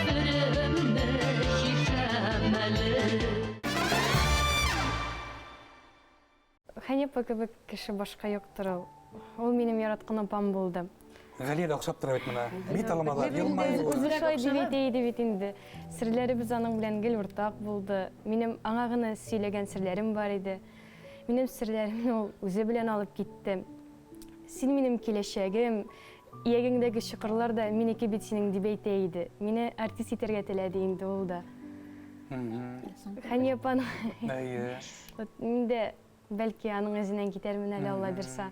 серемне чишәм әле. Хәния апа кебек кеше башка юктыр ул. Ул минем яраткан апам булды. Галия дә охшап тора бит менә. Бит алмалар, елмаю. Үзе шулай дип әйтә иде бит инде. Серләребез аның белән гел уртак булды. Минем аңа гына сөйләгән серләрем бар иде. Минем серләремне ул үзе белән алып китте. Син минем киләчәгем, иягеңдәге чокырлар да минеке бит синең дип әйтә иде. Мине артист итәргә теләде инде ул да. Хәния апаның. Әйе. Вот мин дә бәлки аның эзеннән китәрмен әле, Алла бирса.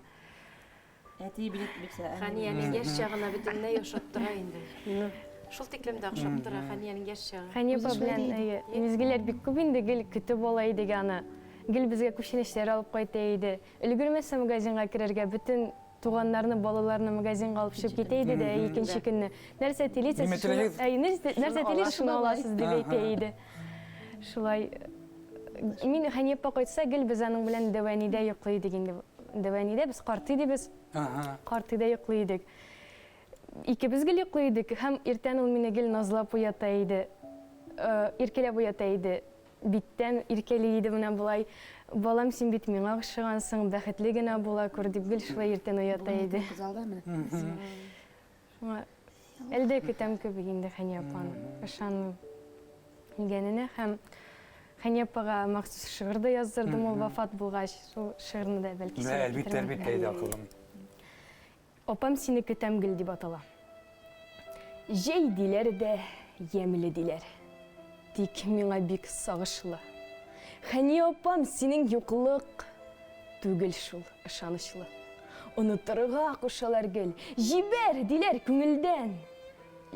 Әти бик бик сә. Хәниянең яшь чагына бөтенләй ошап тора инде. Шул тиклем дә ошап тора Хәниянең яшь чагы. Хәния апа белән, әйе, мизгелләр бик күп инде, гел көтеп ала идек аны. Гел безгә күчтәнәчләр алып кайта иде. Өлгермәсә магазинга керергә, бөтен Туганнарны, балаларны магазинга алып чыгып китә иде дә, икенче көнне нәрсә телисез, нәрсә телисез, шуны аласыз дип әйтә иде. Шулай мин Хәния апа кайтса, гел без аның белән Дәвәнидә йоклый идек инде. Дәвәнидә без картый дибез. Картыйда йоклый идек. Икебез гел йоклый идек һәм иртән ул мине гел назлап уята иде. Иркәләп уята иде. Биттән иркәли иде менә болай. Балам, син бит миңа охшагансың, бәхетле генә була күр, дип гел шулай иртән уята иде. Шуңа әле дә көтәм кебек инде Хәния апаны. Ышанмыйм дигәненә һәм Хәния апага махсус шигырь дә яздырдым ул вафат булгач. Шул шигырьне дә бәлки сөйләп Әлбиттә, әлбиттә, әйдә, акыллым. Апам сине көтәм гел дип атала. Җәй диләр дә, ямьле диләр. Тик миңа бик сагышлы. Хәния апам, синең юклык Түгел шул ышанычлы. Онытырга кушалар гел, Җибәр, диләр күңелдән.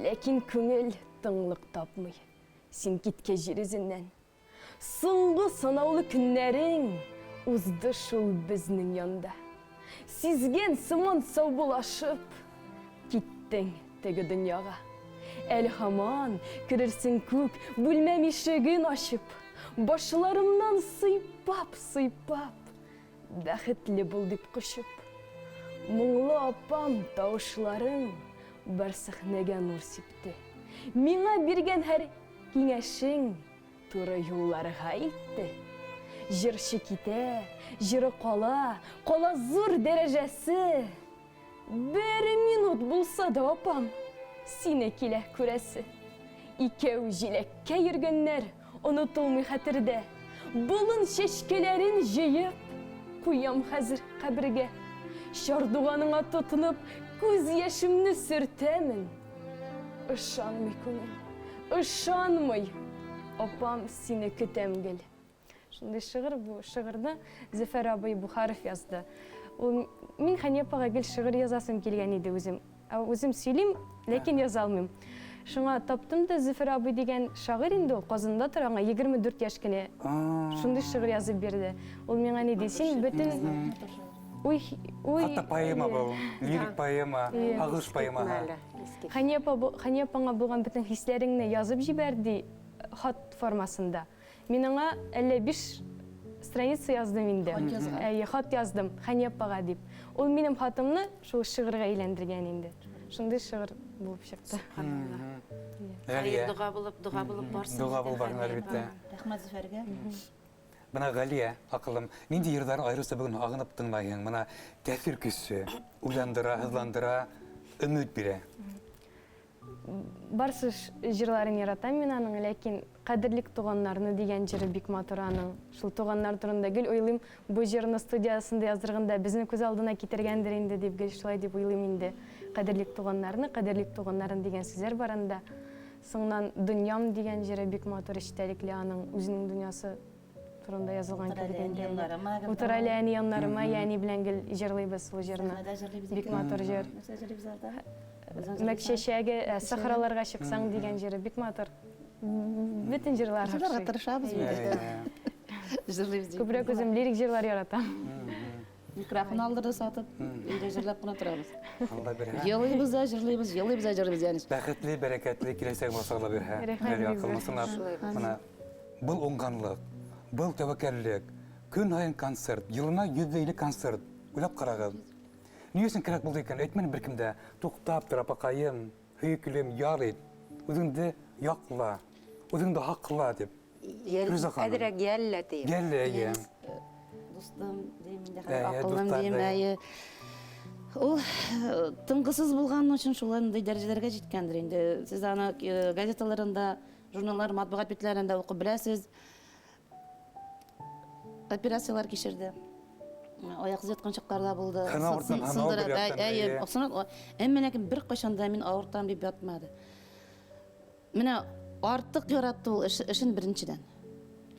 Ләкин күңел тынлык тапмый, Син киткәч җир йөзеннән. Соңгы санаулы көннәрең Узды шул безнең янда. Сизгән сыман саубуллашып, Киттең теге дөньяга. Әле һаман керерсең күк Бүлмәм ишеген ачып, Башларымнан сыйпап-сыйпап, Бәхетле бул дип кочып. Моңлы апам тавышларың Бар сәхнәгә нур сипте. Миңа биргән һәр киңәшең Туры юлларга илтте. Җырчы китә, җыры кала, Кала зур дәрәҗәсе. Бер минут булса да, апам, Сине килә күрәсе. Икәү җиләккә йөргәннәр Онытылмый хәтердә. Болын чәчкәләрен җыеп, Куям хәзер кабергә. Чардуганыңа тотынып, Күз яшемне сөртәмен. Ышанмый күңел, ышанмый, Апам, сине көтәм гел. Шундый шигырь бу шигырьне Зөфәр абый Бухаров язды. Ул мин Хәния апага гел шигырь язасым килгән иде үзем. Ә үзем сөйлим, ләкин яза алмыйм. Шуңа таптым да Зөфәр абый дигән шагыйрь инде ул, Казанда тора, аңа 24 яшь кенә. Шундый шигырь язып бирде. Ул миңа ни ди, син бөтен уй уй Хатта поэма был, лирик поэма, агыш поэмаһы. Хәния апа, Хәния апаңа булган бөтен хисләреңне язып җибәр, ди, хат формасында. Мин аңа әллә биш страница яздым инде. Хат язган. Әйе, хат яздым, Хәния апага дип. Ул минем хатымны шул шигырьгә әйләндергән инде. Шундый шигырь булып чыкты. Субханалла. Хәер, дога булып, дога булып барсын. Дога булып барсын, әлбәттә. Рәхмәт Зөфәргә. Менә Галия, акыллым, нинди йырлар аеруча бүген агынып тыңлайһың? Менә тәэсир көче, уйландыра, һызландыра, өмет бирә. Барсы җырларын яратам мин аның, ләкин Кадерлик туганнарны дигән җыры бик матур аның. Шул туганнар турында гел уйлыйм. Бу җырны студиясендә яздырганда безне күз алдына китергәндер инде дип гел шулай дип уйлыйм инде. Кадерлик туганнарны, кадерлик туганнарын дигән сүзләр бар анда. Соңыннан Дөньям дигән җыры бик матур эчтәлекле аның, үзенең дөньясы турында язылган Утыр кебек әле әни инде. яннарыма гел Утыр әле әни яннарыма, я әни белән гел җырлыйбыз ул җырны. Сәхнәдә җырлыйбыз Бик икән. матур җыр. Нәрсә җырлыйбыз алда? Мәк чәчәге, сахраларга чыксаң дигән җыры бик матур. Бөтен җырлар Җырларга охшый. тырышабыз инде. Җырлыйбыз дип. Күбрәк үзем лирик җырлар яратам. Микрофон алдырды сатып, өйдә җырлап кына торабыз. Алла бирһә. Елыйбыз да җырлыйбыз, елыйбыз да җырлыйбыз, янис. Бәхетле, бәрәкәтле киләчәк булса Алла бирһә. Рәхмәт Галия бик зур. акыллысына. Менә был уңганлык, был тәвәккәллек. Көн һаен концерт, елына 150 концерт. Уйлап карагыз. Ни өчен кирәк булды икән? Әйтмәде беркем дә. Туктап тор, апакаем, һөйөклем, яр ит. Үзеңде якла, үзеңде һакла дип. Фирүзә ханым. Әзрәк яллә диеп. Яллә, әйе. Дустым дим инде хәзер, Әйе, акыллым дуслар дим, да. әйе. Ул тынгысыз булган өчен шулай дәрәҗәләргә җиткәндер инде. Сез аны газеталарында, журналлар, матбугат битләрендә укып беләсез. Операцияләр кичерде. Аяксыз яткан чаклар да булды. Һәм авыртам, һәм Сындыра, авыр яттым, әйе, әйе. сынып, әмма ләкин беркайчан да мин авыртам дип ятмады. Менә артык яратты ул эшен беренчедән.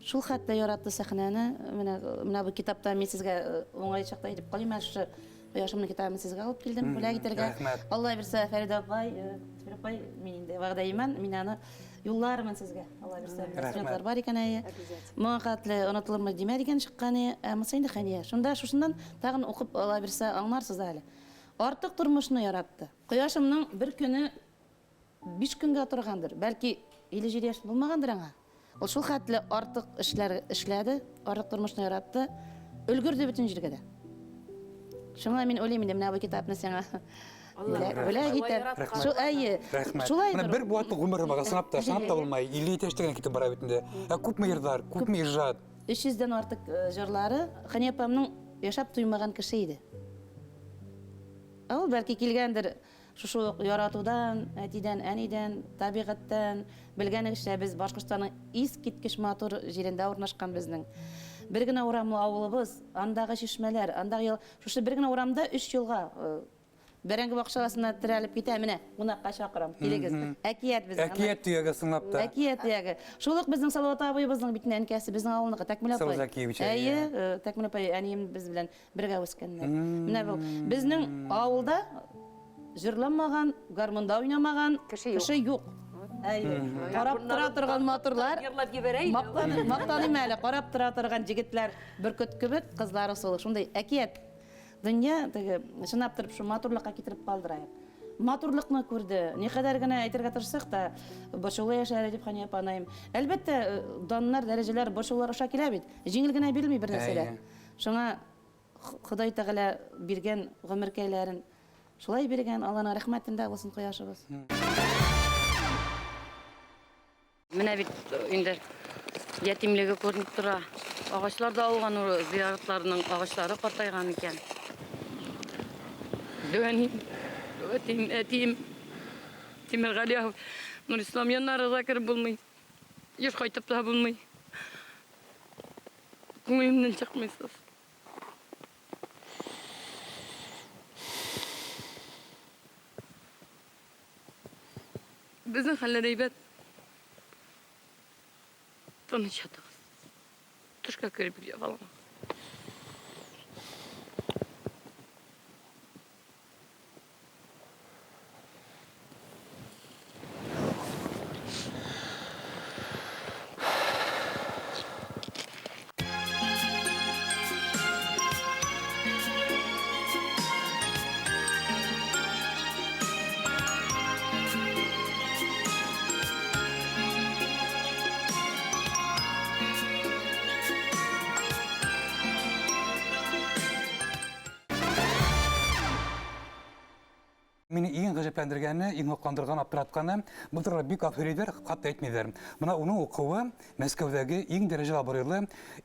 Шул хәтле яратты сәхнәне. Менә, менә бу китапта мин сезгә уңай чакта әйтеп калыйм, менә шушы Кояшымның китабын сезгә алып килдем, бүләк итәргә. Рәхмәт. Алла бирсә, Фәридә апай, Фәридә апай, мин инде вәгъдә имән, мин аны юллармын сезгә. Алла бирсә, Рәхмәт. студентлар бар икән әйе. Моңа хәтле онытылырмы димә дигән чыккан, ә монысы инде Хәния. Шунда шушыннан тагын укып Алла бирсә аңларсыз әле. Артыҡ тормошно яратты. Ҡояшымның бер көнө 5 көнгә торғандыр. Бәлки 57 йәш булмағандыр аңа. Ул шул хәтле артыҡ эшләр эшләде, артыҡ тормошно яратты, өлгөрҙө бөтөн ергә дә. Шуңа мин уйлайым инде, менә бу китапны сиңа бүләк итәм. Шул әйе. Шулай. Менә бер быуатлыҡ ғүмер баға сынап та, сынап та булмай. 57 йәштә генә китеп бара бит инде. Ә күпме йырҙар, күпме ижад. 300-дән артыҡ җырлары Хәния апамның яшәп туймаган кеше иде. Ул бәлки килгәндер шушы ук яратудан, әтидән, әнидән, табигатьтән, белгәнегезчә, без Башкортстанның искиткеч матур җирендә урнашкан безнең. Бер генә урамлы авылыбыз, андагы чишмәләр, андагы ел, шушы бер генә урамда 3 елга бәрәңге бакчасына терәлеп китә, менә кунакка чакырам, килегез. Әкият безнең. Әкият төяге сынлап та. Әкият төяге. Шул ук безнең Салават абыебызның бит әнкәсе, безнең авылныкы, Тәкмил апай. Салават Закиевич. Әйе, Тәкмил апай, әнием без белән бергә үскәннәр. Менә бу безнең авылда җырламаган, гармунда уйнамаган кеше юк. Әйе. Карап тора торган матурлар. Йырлап җибәрә инде. Мактаныйм әле, карап тора торган егетләр бөркет кебек, кызлары сулы. Шундый әкият. Дөнья теге чынлап торып шу матурлыкка китереп калдырайык. Матурлыкны күрде. Никадәр генә әйтергә тырышсак та, борчулы яшәде дип Хәния апа анаем. Әлбәттә, даннар, дәрәҗәләр, борчулар аша килә бит. Җиңел генә бирелми бер нәрсә дә. Шуңа Ходай Тәгалә биргән гомеркәйләрен шулай биргән, Алланың рәхмәтендә булсын кояшыбыз. Менә бит инде ятимлеге күренеп тора. Агачлар да ауган, зыяратларның агачлары картайган икән. Дәүәним, әтием, әтием Тимергали Нурислам янына да кереп булмый. Еш кайтып та булмый. Күңелемнән чыкмыйсыз. Безнең хәлләр әйбәт. Тыныч ятыгыз. Төшкә кереп ябаламагыз. Мине иң ғәжәпләндергәне, иң һоҡландырған, аптыратҡаны, был турала бик аҙ һөйләйҙәр, хатта әйтмәйҙәр. Бына уның уҡыуы Мәскәүҙәге иң дәрәжәле абруйлы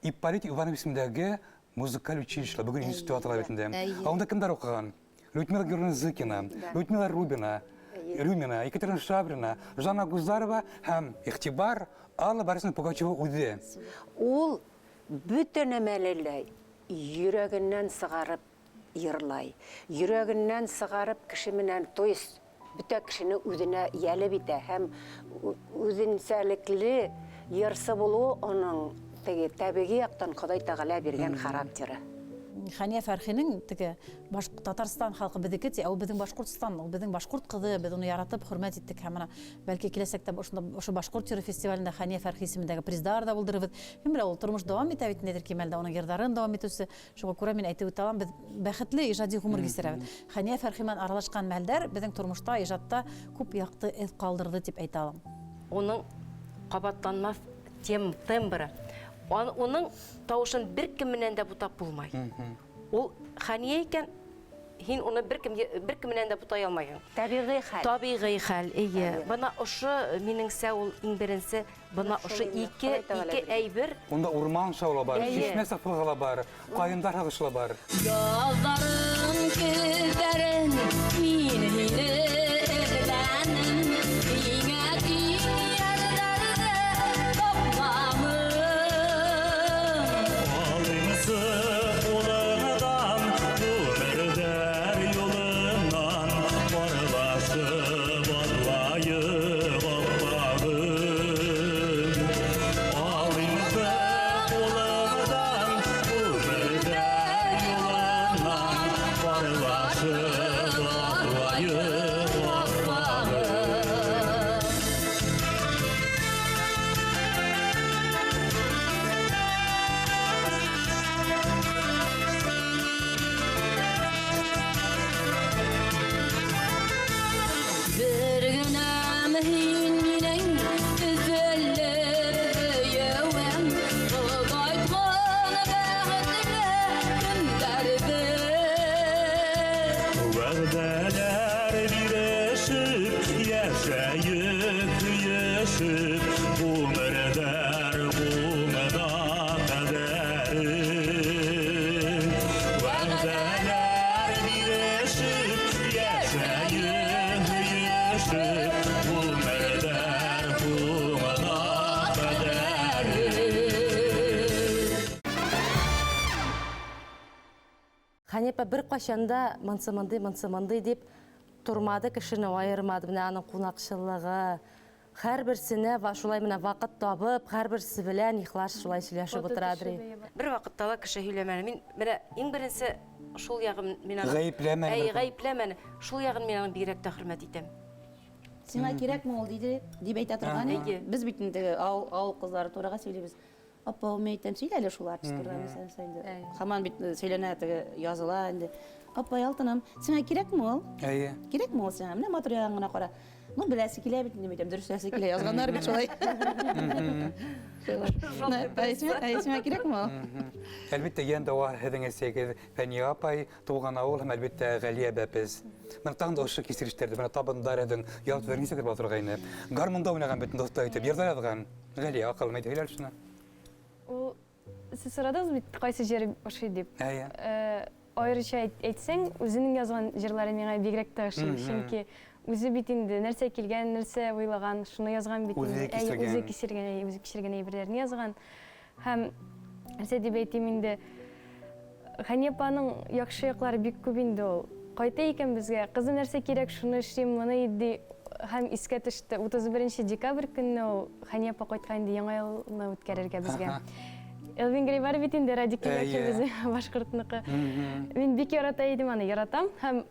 Ипполит Иванов исемендәге музыкаль училище, бөгөн институт атала бит инде. Ә унда кемдәр уҡыған? Людмила Георгиевна Зыкина, Людмила Рубина, Рюмина, Екатерина Шабрина, Жанна Гузарова һәм иғтибар Алла Борисовна Пугачева үҙе. Ул бөтә нәмәле лә йөрәгеннән сығарып йырлай. Йөрәгеннән сығарып кеше менән, то есть бөтә кешене үҙенә йәлеп итә һәм үҙенсәлекле йырсы булыуы уның теге тәбиғи яҡтан Хоҙай Тәғәлә биргән характеры. Хәния Фәрхинең теге Татарстан халҡы беҙҙеке ти, ә ул беҙҙең Башҡортостан, ул беҙҙең башҡорт ҡыҙы, беҙ уны яратып, хөрмәт иттек һәм бына бәлки киләсәктә ошо башҡорт йыры фестивалендә Хәния Фәрхи исемендәге приздар ҙа булдырырбыҙ. Кем белә, ул тормош дауам итә бит, ниҙер кимәлдә уның йырҙарын дауам итеүсе. Шуға күрә мин әйтеп үтә алам, беҙ бәхетле ижади ғүмер кисерәбеҙ. Хәния Фәрхи менән аралашҡан мәлдәр беҙҙең тормошта, ижадта күп яҡты эҙ ҡалдырҙы тип әйтә алам. Уның ҡабатланмаҫ тембры. Уның тауышын бер кем менән дә бутап булмай. Ул Хәния икән, һин уны бер кем менән дә бутай алмайһың. Табиғи хәл. Табиғи хәл, эйе. Бына ошо минеңсә ул иң беренсе, бына ошо ике әйбер. Унда урман шаулы бар, чишмә сафлығы ла бар, ҡайындар һағышы ла бар. Яҙҙарын, көҙҙәрен мин һине эҙләнем, һиңә тиң йәрҙәрҙе тапманым. Алыңсы ҡулыңдан, ғүмерҙәр юлынан, барлашып атлайыҡ аппағым. Алыңсы ҡулыңдан, ғүмерҙәр юлынан, барлашып атлайыҡ аппағым. Бирешеп, ғүмерҙәр ҡуңына ҡәҙәре. Вәғәҙәләр бирешеп, йәшәйем һөйөшөп, ғүмерҙәр ҡуңына ҡәҙәре. Хәния апа бер ҡасан да мынсы мындай, мынсы мындай дип тормады, кешене айырмады. Менә аның ҡунаҡсыллығы, һәр берсенә шулай менә ваҡыт табып, һәр берсе белән ихлас шулай сөйләшеп утырадыр. Бер ваҡытта ла кеше һөйләмәне. Мин менә иң беренсе шул яғын мин аны Ғәйепләмәне. Әй, ғәйепләмәне. Шул яғын мин аны бигерәк тә хөрмәт итәм. Сиңа кирәкме ул диде, дип әйтә торган иде. Без бит инде авыл кызлары турага сөйлибез. Апа, мин әйтәм, сөйлә әле шул артист турында, мәсәлән, инде. Һаман бит сөйләнә, теге языла инде. Апай, алтыным, сиңа кирәкме ул? Әйе. Кирәкме ул сиңа? Менә матур ягын гына кара. Ну, беләсе килә бит инде, әйтәм, дөрес килә. Язганнар бит шулай. Әй, сиңа кирәкме ул? Әлбиттә, йән дауа һеҙҙең әсәйегеҙ Фәниә апай, тыуған ауыл һәм әлбиттә Ғәлиә бәпес. Менә тағын да ошо кисерештәрҙе, менә табындар һеҙҙең ял нисек була торғайны. Гармунда уйнаған бит дуҫта итеп, йырҙар яҙған. Ғәлиә, аҡылым әйтә, һөйлә шуны. Ул сез сорадыгыз бит, кайсы җыры ошый дип. Әйе. Айрыша әйтсәң, үзенең язган җырлары миңа бигрәк тә ошый, чөнки үзе бит инде нәрсә килгән, нәрсә уйлаган, шуны язган бит Үзе инде. Әй, кичергән. үзе кичергән, әй, үзе кичергән әйберләрне язган. Һәм нәрсә дип әйтим инде, Хәния апаның яхшы яклары бик күп инде ул. Кайта икән безгә, кызым нәрсә кирәк, шуны эшлим, моны ди. Һәм искә төште, 31 декабрь көнне ул Хәния апа кайткан инде Яңа елны үткәрергә безгә. Элвин Грей бар бит инде, Радик Юльякшин безнең башкортныкы. Мин бик ярата идем аны, яратам һәм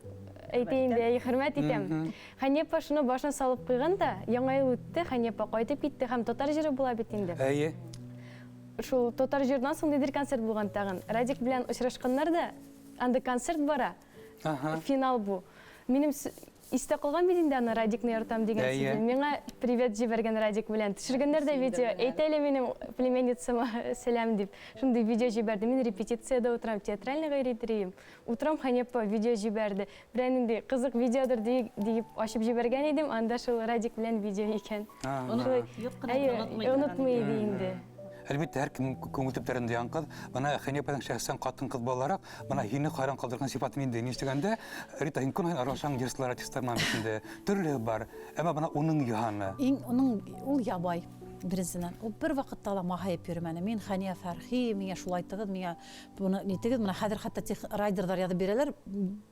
әйтә инде, әй, хөрмәт итәм. Хәния апа шуны башына салып куйган да, Яңа ел үтте, Хәния апа кайтып китте һәм татар җыры була бит инде. Әйе. Шул татар җырыннан соң ниндидер концерт булган тагын. Радик белән очрашканнар да, анда концерт бара. Финал бу. Минем истә калган бит инде аны Радикны яратам дигән сүзе. Миңа привет җибәргән Радик белән. Төшергәннәр дә видео. Әйт әле минем племянницама сәлам дип. Шундый видео җибәрде. Мин репетициядә утырам, театральныйга йөри. Утырам, Хәния апа видео җибәрде. Берәр нинди кызык видеодыр дип ачып җибәргән идем, анда шул Радик белән видео икән. Шулай юк кына онытмый. Онытмый иде инде. Әлбиттә, һәр кем күңел төпләрендә яңгыз. Бына Хәния апаның шәхсән хатын-кыз буларак, бына һине хайран калдырган сифаты нинди? Нишләгәндә, Рита, һин көн һайын аралашаң җырчылар, артистлар менән бит инде. Төрле бар. Әмма бына уның йыһаны. Иң уның ул ябай беренсеннән. Ул бер вакытта ла маһайып йөрмәне. Мин Хәния Фәрхи, миңа шулай айтыгыз, миңа буны нитегез, менә хәзер хәтта тех райдерлар язып бирәләр,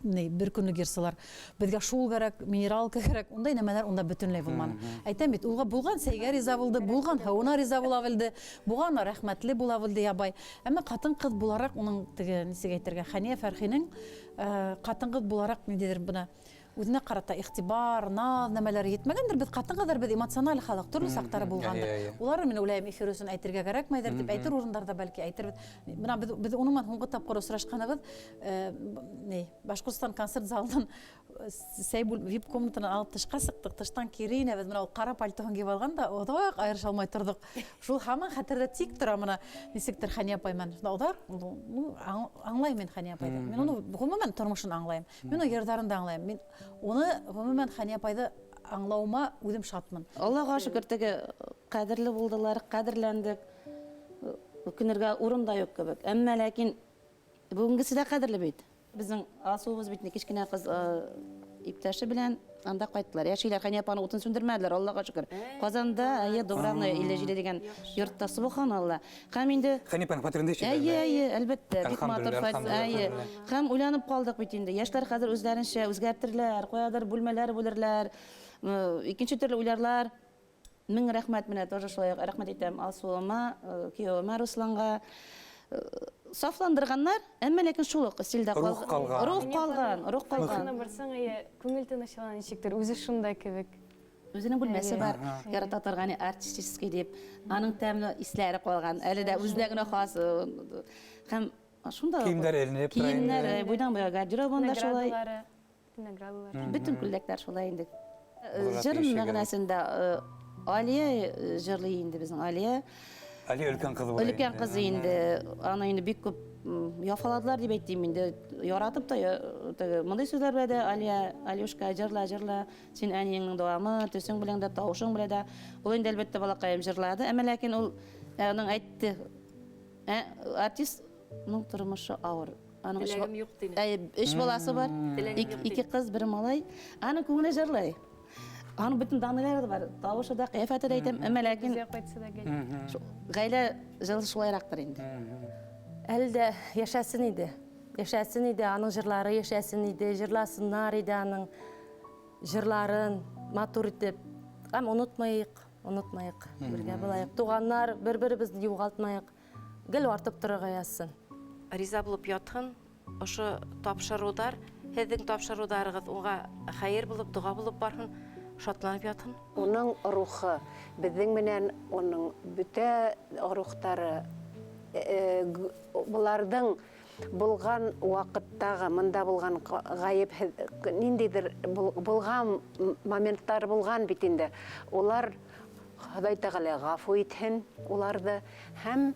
ни, бер көнлек йырсылар. Безгә шул кирәк, минералка кирәк. Ундай нәмәләр унда бөтенләй булманы. Әйтәм бит, улга булган сәйгә риза булды, булган һавына риза була белде, булган рәхмәтле була белде ябай. Әмма хатын-кыз буларак уның теге нисек әйтергә, Хәния Фәрхинең хатын-кыз буларак ниндидер бына үзенә карата игътибар, наз нәмәләре етмәгәндер. Без хатын-кызлар, без эмоциональ халык, төрле сактары булгандыр. Улар мин уйлайым, эфир өчен әйтергә кәрәкмәйдер дип, әйтер урындарда бәлки әйтербез. Менә без уның менән һуңгы тапкыр очрашканыбыз, ни, Башкортстан концерт залынан сәй вип комнатанан алып тышка сыктык, тыштан кире инәбез. Менә ул кара пальтоһын киеп алган да, озак аерыша алмай тордык. Шул һаман хәтердә тик тора менә нисектер Хәния апай менән. Шунда озак, ну, аңлайм мин Хәния апайды. Мин уны гомумән тормышын аңлайм. Мин уның йырҙарын да аңлайм. Мин уны гомумән Хәния апайды аңлауыма үҙем шатмын. Аллаға шөкөр, теге ҡәҙерле булдылар, ҡәҙерләндек. Үкенергә урын да юҡ кебек. Әммә ләкин бөгөнгөсө дә ҡәҙерле бит. Беҙҙең Алсыуыбыҙ бит кечкенә ҡыҙ иптәше белән анда ҡайттылар. Йәшәйләр, Хәния апаның утын сүндермәделәр, Аллаға шөкөр. Ҡазанда, әйе, Дубравная 57 дигән йортта, субханалла. Һәм инде Хәния апаның фатирында яшәйләр. Әйе, әйе, әлбәттә, бик матур Әлхәмдүлилләһ, фатир, әйе. әлхәмдүлилләһ. Һәм уйланып ҡалдыҡ бит инде. Йәштәр хәҙер үзләренсә үзгәртерләр, ҡаядыр бүлмәләр бүлерләр, икенсе төрлө уйларлар. Мең рәхмәт менә тоже шулай ук рәхмәт итәм Алсуыма, кейәүемә Русланға. Сафландырғаннар, әммә ләкин шул ук стильдә Рух ҡалған. Рух ҡалған, рух ҡалған. Аны барсаң, әйе, күңел тынычлана ничектер, үҙе шунда кебек. Үҙенең бүлмәсе бар, ярата торған артистический дип. Аның тәмле исләре ҡалған. Әле дә үзенә генә хас. Һәм шунда Киемдәр эленеп тора инде. Киемнәр, буйдан буйга гардеробында шулай. Наградалары, наградалары. Бөтен күлдәкләр шулай инде. Булырга Җыр тиеш мәгънәсендә Алия җырлый инде безнең Алия. Алия өлкән кызы була Өлкән инде. кызы инде. Аны инде бик күп яфаладылар дип әйтим инде. Яратып та теге мондый сүзләр белән дә Алия, Алюшка, җырла, җырла, син әниеңнең дәвамы, төсең белән дә, тавышың белән дә. Ул инде әлбәттә балакаем җырлады, әмма ләкин ул аның әйтте. Артистның тормышы авыр. Аның Теләгем юк тине. Өч баласы бар. Теләгем юк Ике кыз, бер малай. Аның күңеле җырлый. Аның бөтен данныйлары да бар. Тавышы да, кыяфәте дә әйтәм, әмма ләкин Безгә кайтса да гел. Гаилә җылы шулайрактыр инде. Әле дә яшәсен иде. Яшәсен иде, аның җырлары яшәсен иде, җырласыннар иде аның җырларын матур итеп. Һәм онытмыйк, онытмыйк, бергә булайык. Туганнар, бер-беребезне югалтмыйк. Гел артып торырга язсын. Риза булып ятһын, ошо тапшырудар, һеҙҙең тапшырыуҙарығыҙ уға хәйер булып, доға булып барһын, шатланып ятһын. Уның рухы, беҙҙең менән уның бөтә рухтары, быларҙың булған ваҡыттағы, мында булған ғәйеп, ниндәйҙер булған моменттар булған бит инде. Улар Хоҙай Тәғәлә ғәфү итһен уларҙы һәм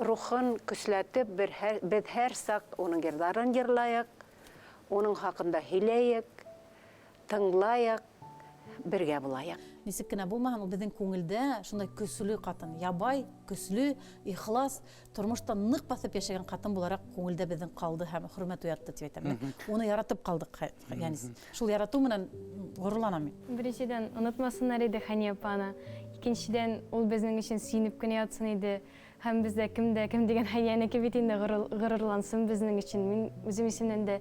рухын көсләтеп беҙ һәр саҡ уның йырҙарын йырлайыҡ, уның хаҡында һөйләйек, тыңлайыҡ, бергә булайыҡ. Нисек кенә булмаһын, ул беҙҙең күңелдә шундай көслө ҡатын, ябай, көслө, ихлас, тормошта ныҡ баҫып йәшәгән ҡатын булараҡ күңелдә беҙҙең ҡалды һәм хөрмәт уятты тип әйтәм. Уны яратып ҡалдыҡ, ягъни шул яратыу менән ғорурланам мин. Беренсенән, онотмаһыннар иде Хәния апаны. Икенсенән, ул беҙҙең өсөн сөйөнөп кенә ятһын иде. Һәм беҙҙә кем дә кем дигән Хәниәнеке бит инде ғорурлансын беҙҙең өсөн. Мин үҙем исемдән дә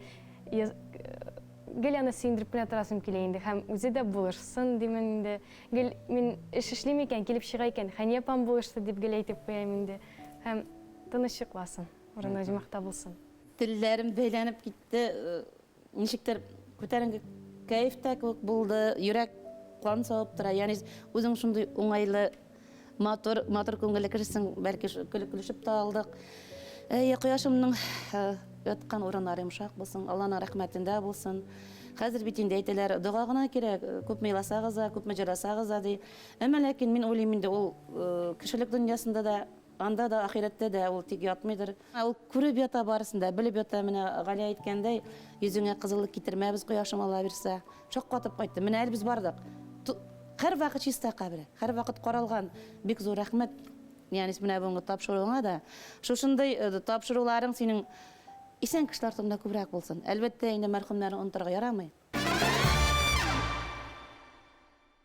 гел аны сөйөндөрөп кенә торасым килә инде. Һәм үҙе дә булышсын димен инде. Гел мин эш эшлим икән, килеп чыга икән, Хәния апам булышты дип гел әйтеп куям инде. Һәм тыныч йокласын, урыны оҗмахта булсын. Телләрем бәйләнеп китте, ничектер күтәренке кәйеф тә кеүек булды, йөрәк кан савып тора. Ягъни үзең шундый уңайлы, матур, матур күңелле кешесең, бәлки көлеп көлешеп тә алдык. Әй, кояшымның яткан урыннары йомшак булсын, Алланың рәхмәтендә булсын. Хәзер бит инде әйтәләр, дога гына кирәк, күпме еласагыз да, күпме җырласагыз да ди. Әмма ләкин мин уйлыйм инде, ул кешелек дөньясында да, анда да, ахирәттә дә ул тик ятмыйдыр. Ул күреп ята барысын да, белеп ята. Менә Галия әйткәндәй, йөзеңә кызыллык китермәбез, кояшым Алла бирсә. Шаккатып кайтты. Менә әле без бардык. Һәр вакыт чиста кабере, һәр вакыт каралган. Бик зур рәхмәт. Ягъни менә бүгенге тапшыруыңа да. Шушындай тапшыруларың синең исән кешеләр турында күбрәк булсын. Әлбәттә, инде мәрхүмнәрне онытырга ярамый.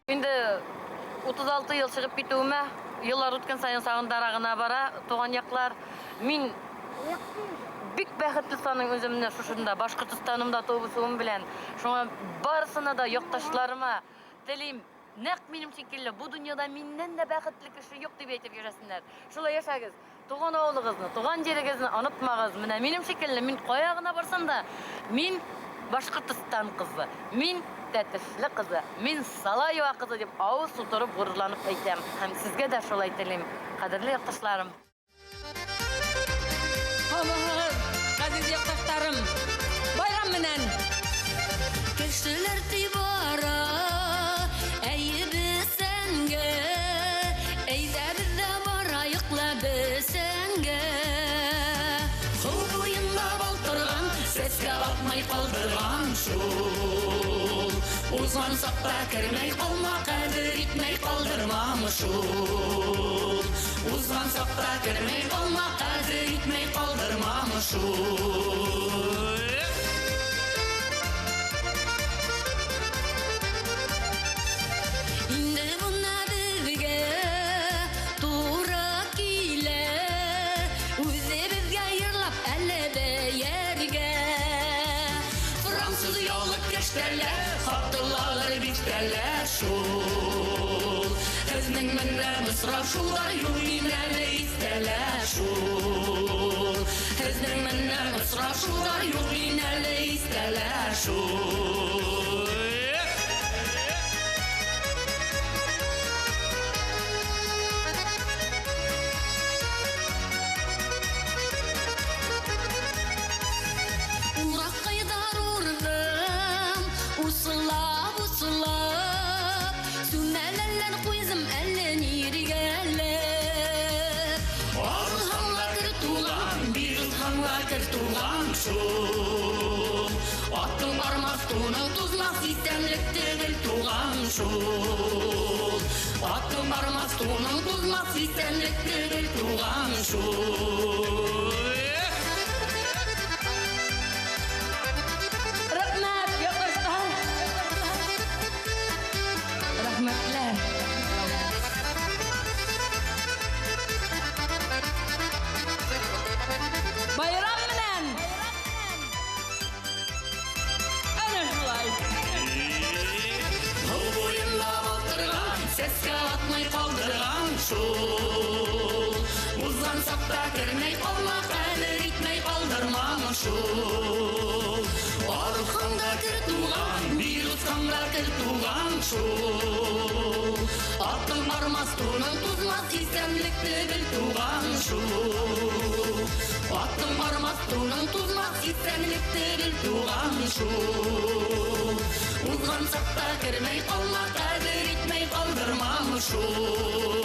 Инде 36 ел чыгып китүемә, еллар үткән сайын сагындара гына бара туган яклар. Мин бик бәхетле саныйм үземне шушында, Башкортостанымда туып үсүем белән. Шуңа барысына да якташларыма телим, нәкъ минем шикелле бу дөньяда миннән дә бәхетле кеше юк дип әйтеп йөрәсеннәр. Шулай яшәгез. Туган авылыгызны, туган җирегезне онытмагыз. Менә минем шикелле, мин кая гына барсам да, мин Башкортостан кызы, мин Тәтешле кызы, мин Салаева кызы дип авыз тутырып горурланып әйтәм. Һәм сезгә дә шулай телим, кадерле якташларым. Һаумыһыгыҙ, ғәзиз яҡташтарым, байрам менән! Кешеләр ти бара, әйе бесәнгә, әйҙә беҙ ҙә барайыҡ ла бесәнгә. Һыу буйында балтырған, сәскә атмай ҡалдырған шул. Уҙған саҡта кермәй ҡалма, ҡәҙер итмәй ҡалдырмам шул. Уҙған саҡта кермәй ҡалма, ҡәҙер итмәй ҡалдырмам шул. Инде бына беҙгә тура килә, үҙебеҙгә йырлап әле бейергә. Француз ялы кәштәлә, хатылалар биштәлә шул. Һеҙҙең менән осрашыулар юҡ инәле иҫтәлә шул. Һеҙҙең менән осрашыулар юҡ инәле иҫтәлә шул. Ураҡҡайҙар урҙым, усылап, усылап, сүмәләләр ҡуйҙым әллә ниргәләп. Арыҫланлар тулан, бир туған шул. Атың бармас, туның тузмас, исәнлекте бел туған шул. Атың бармас, туның тузмас, исәнлекте бел туған шул. Рәхмәт, яҡташтар. Рәхмәтләр. Байрам менән! Әнә шулай. Һыу буйында батырған, сәскә атмай ҡалдырған шул. Уҙған саҡта кермәй ҡалма, ҡәҙер итмәй ҡалдырмам шул. Арыҫҡан да кер туған, бир осҡан да кер туған шул. Атың бармас, туның туҙмаҫ, иҫәнлекте бел туған шул. Атың бармаҫ, туның туҙмаҫ, иҫәнлекте бел туған шул. Уҙған саҡта кермәй ҡалма, ҡәҙер итмәй ҡалдырмам шул.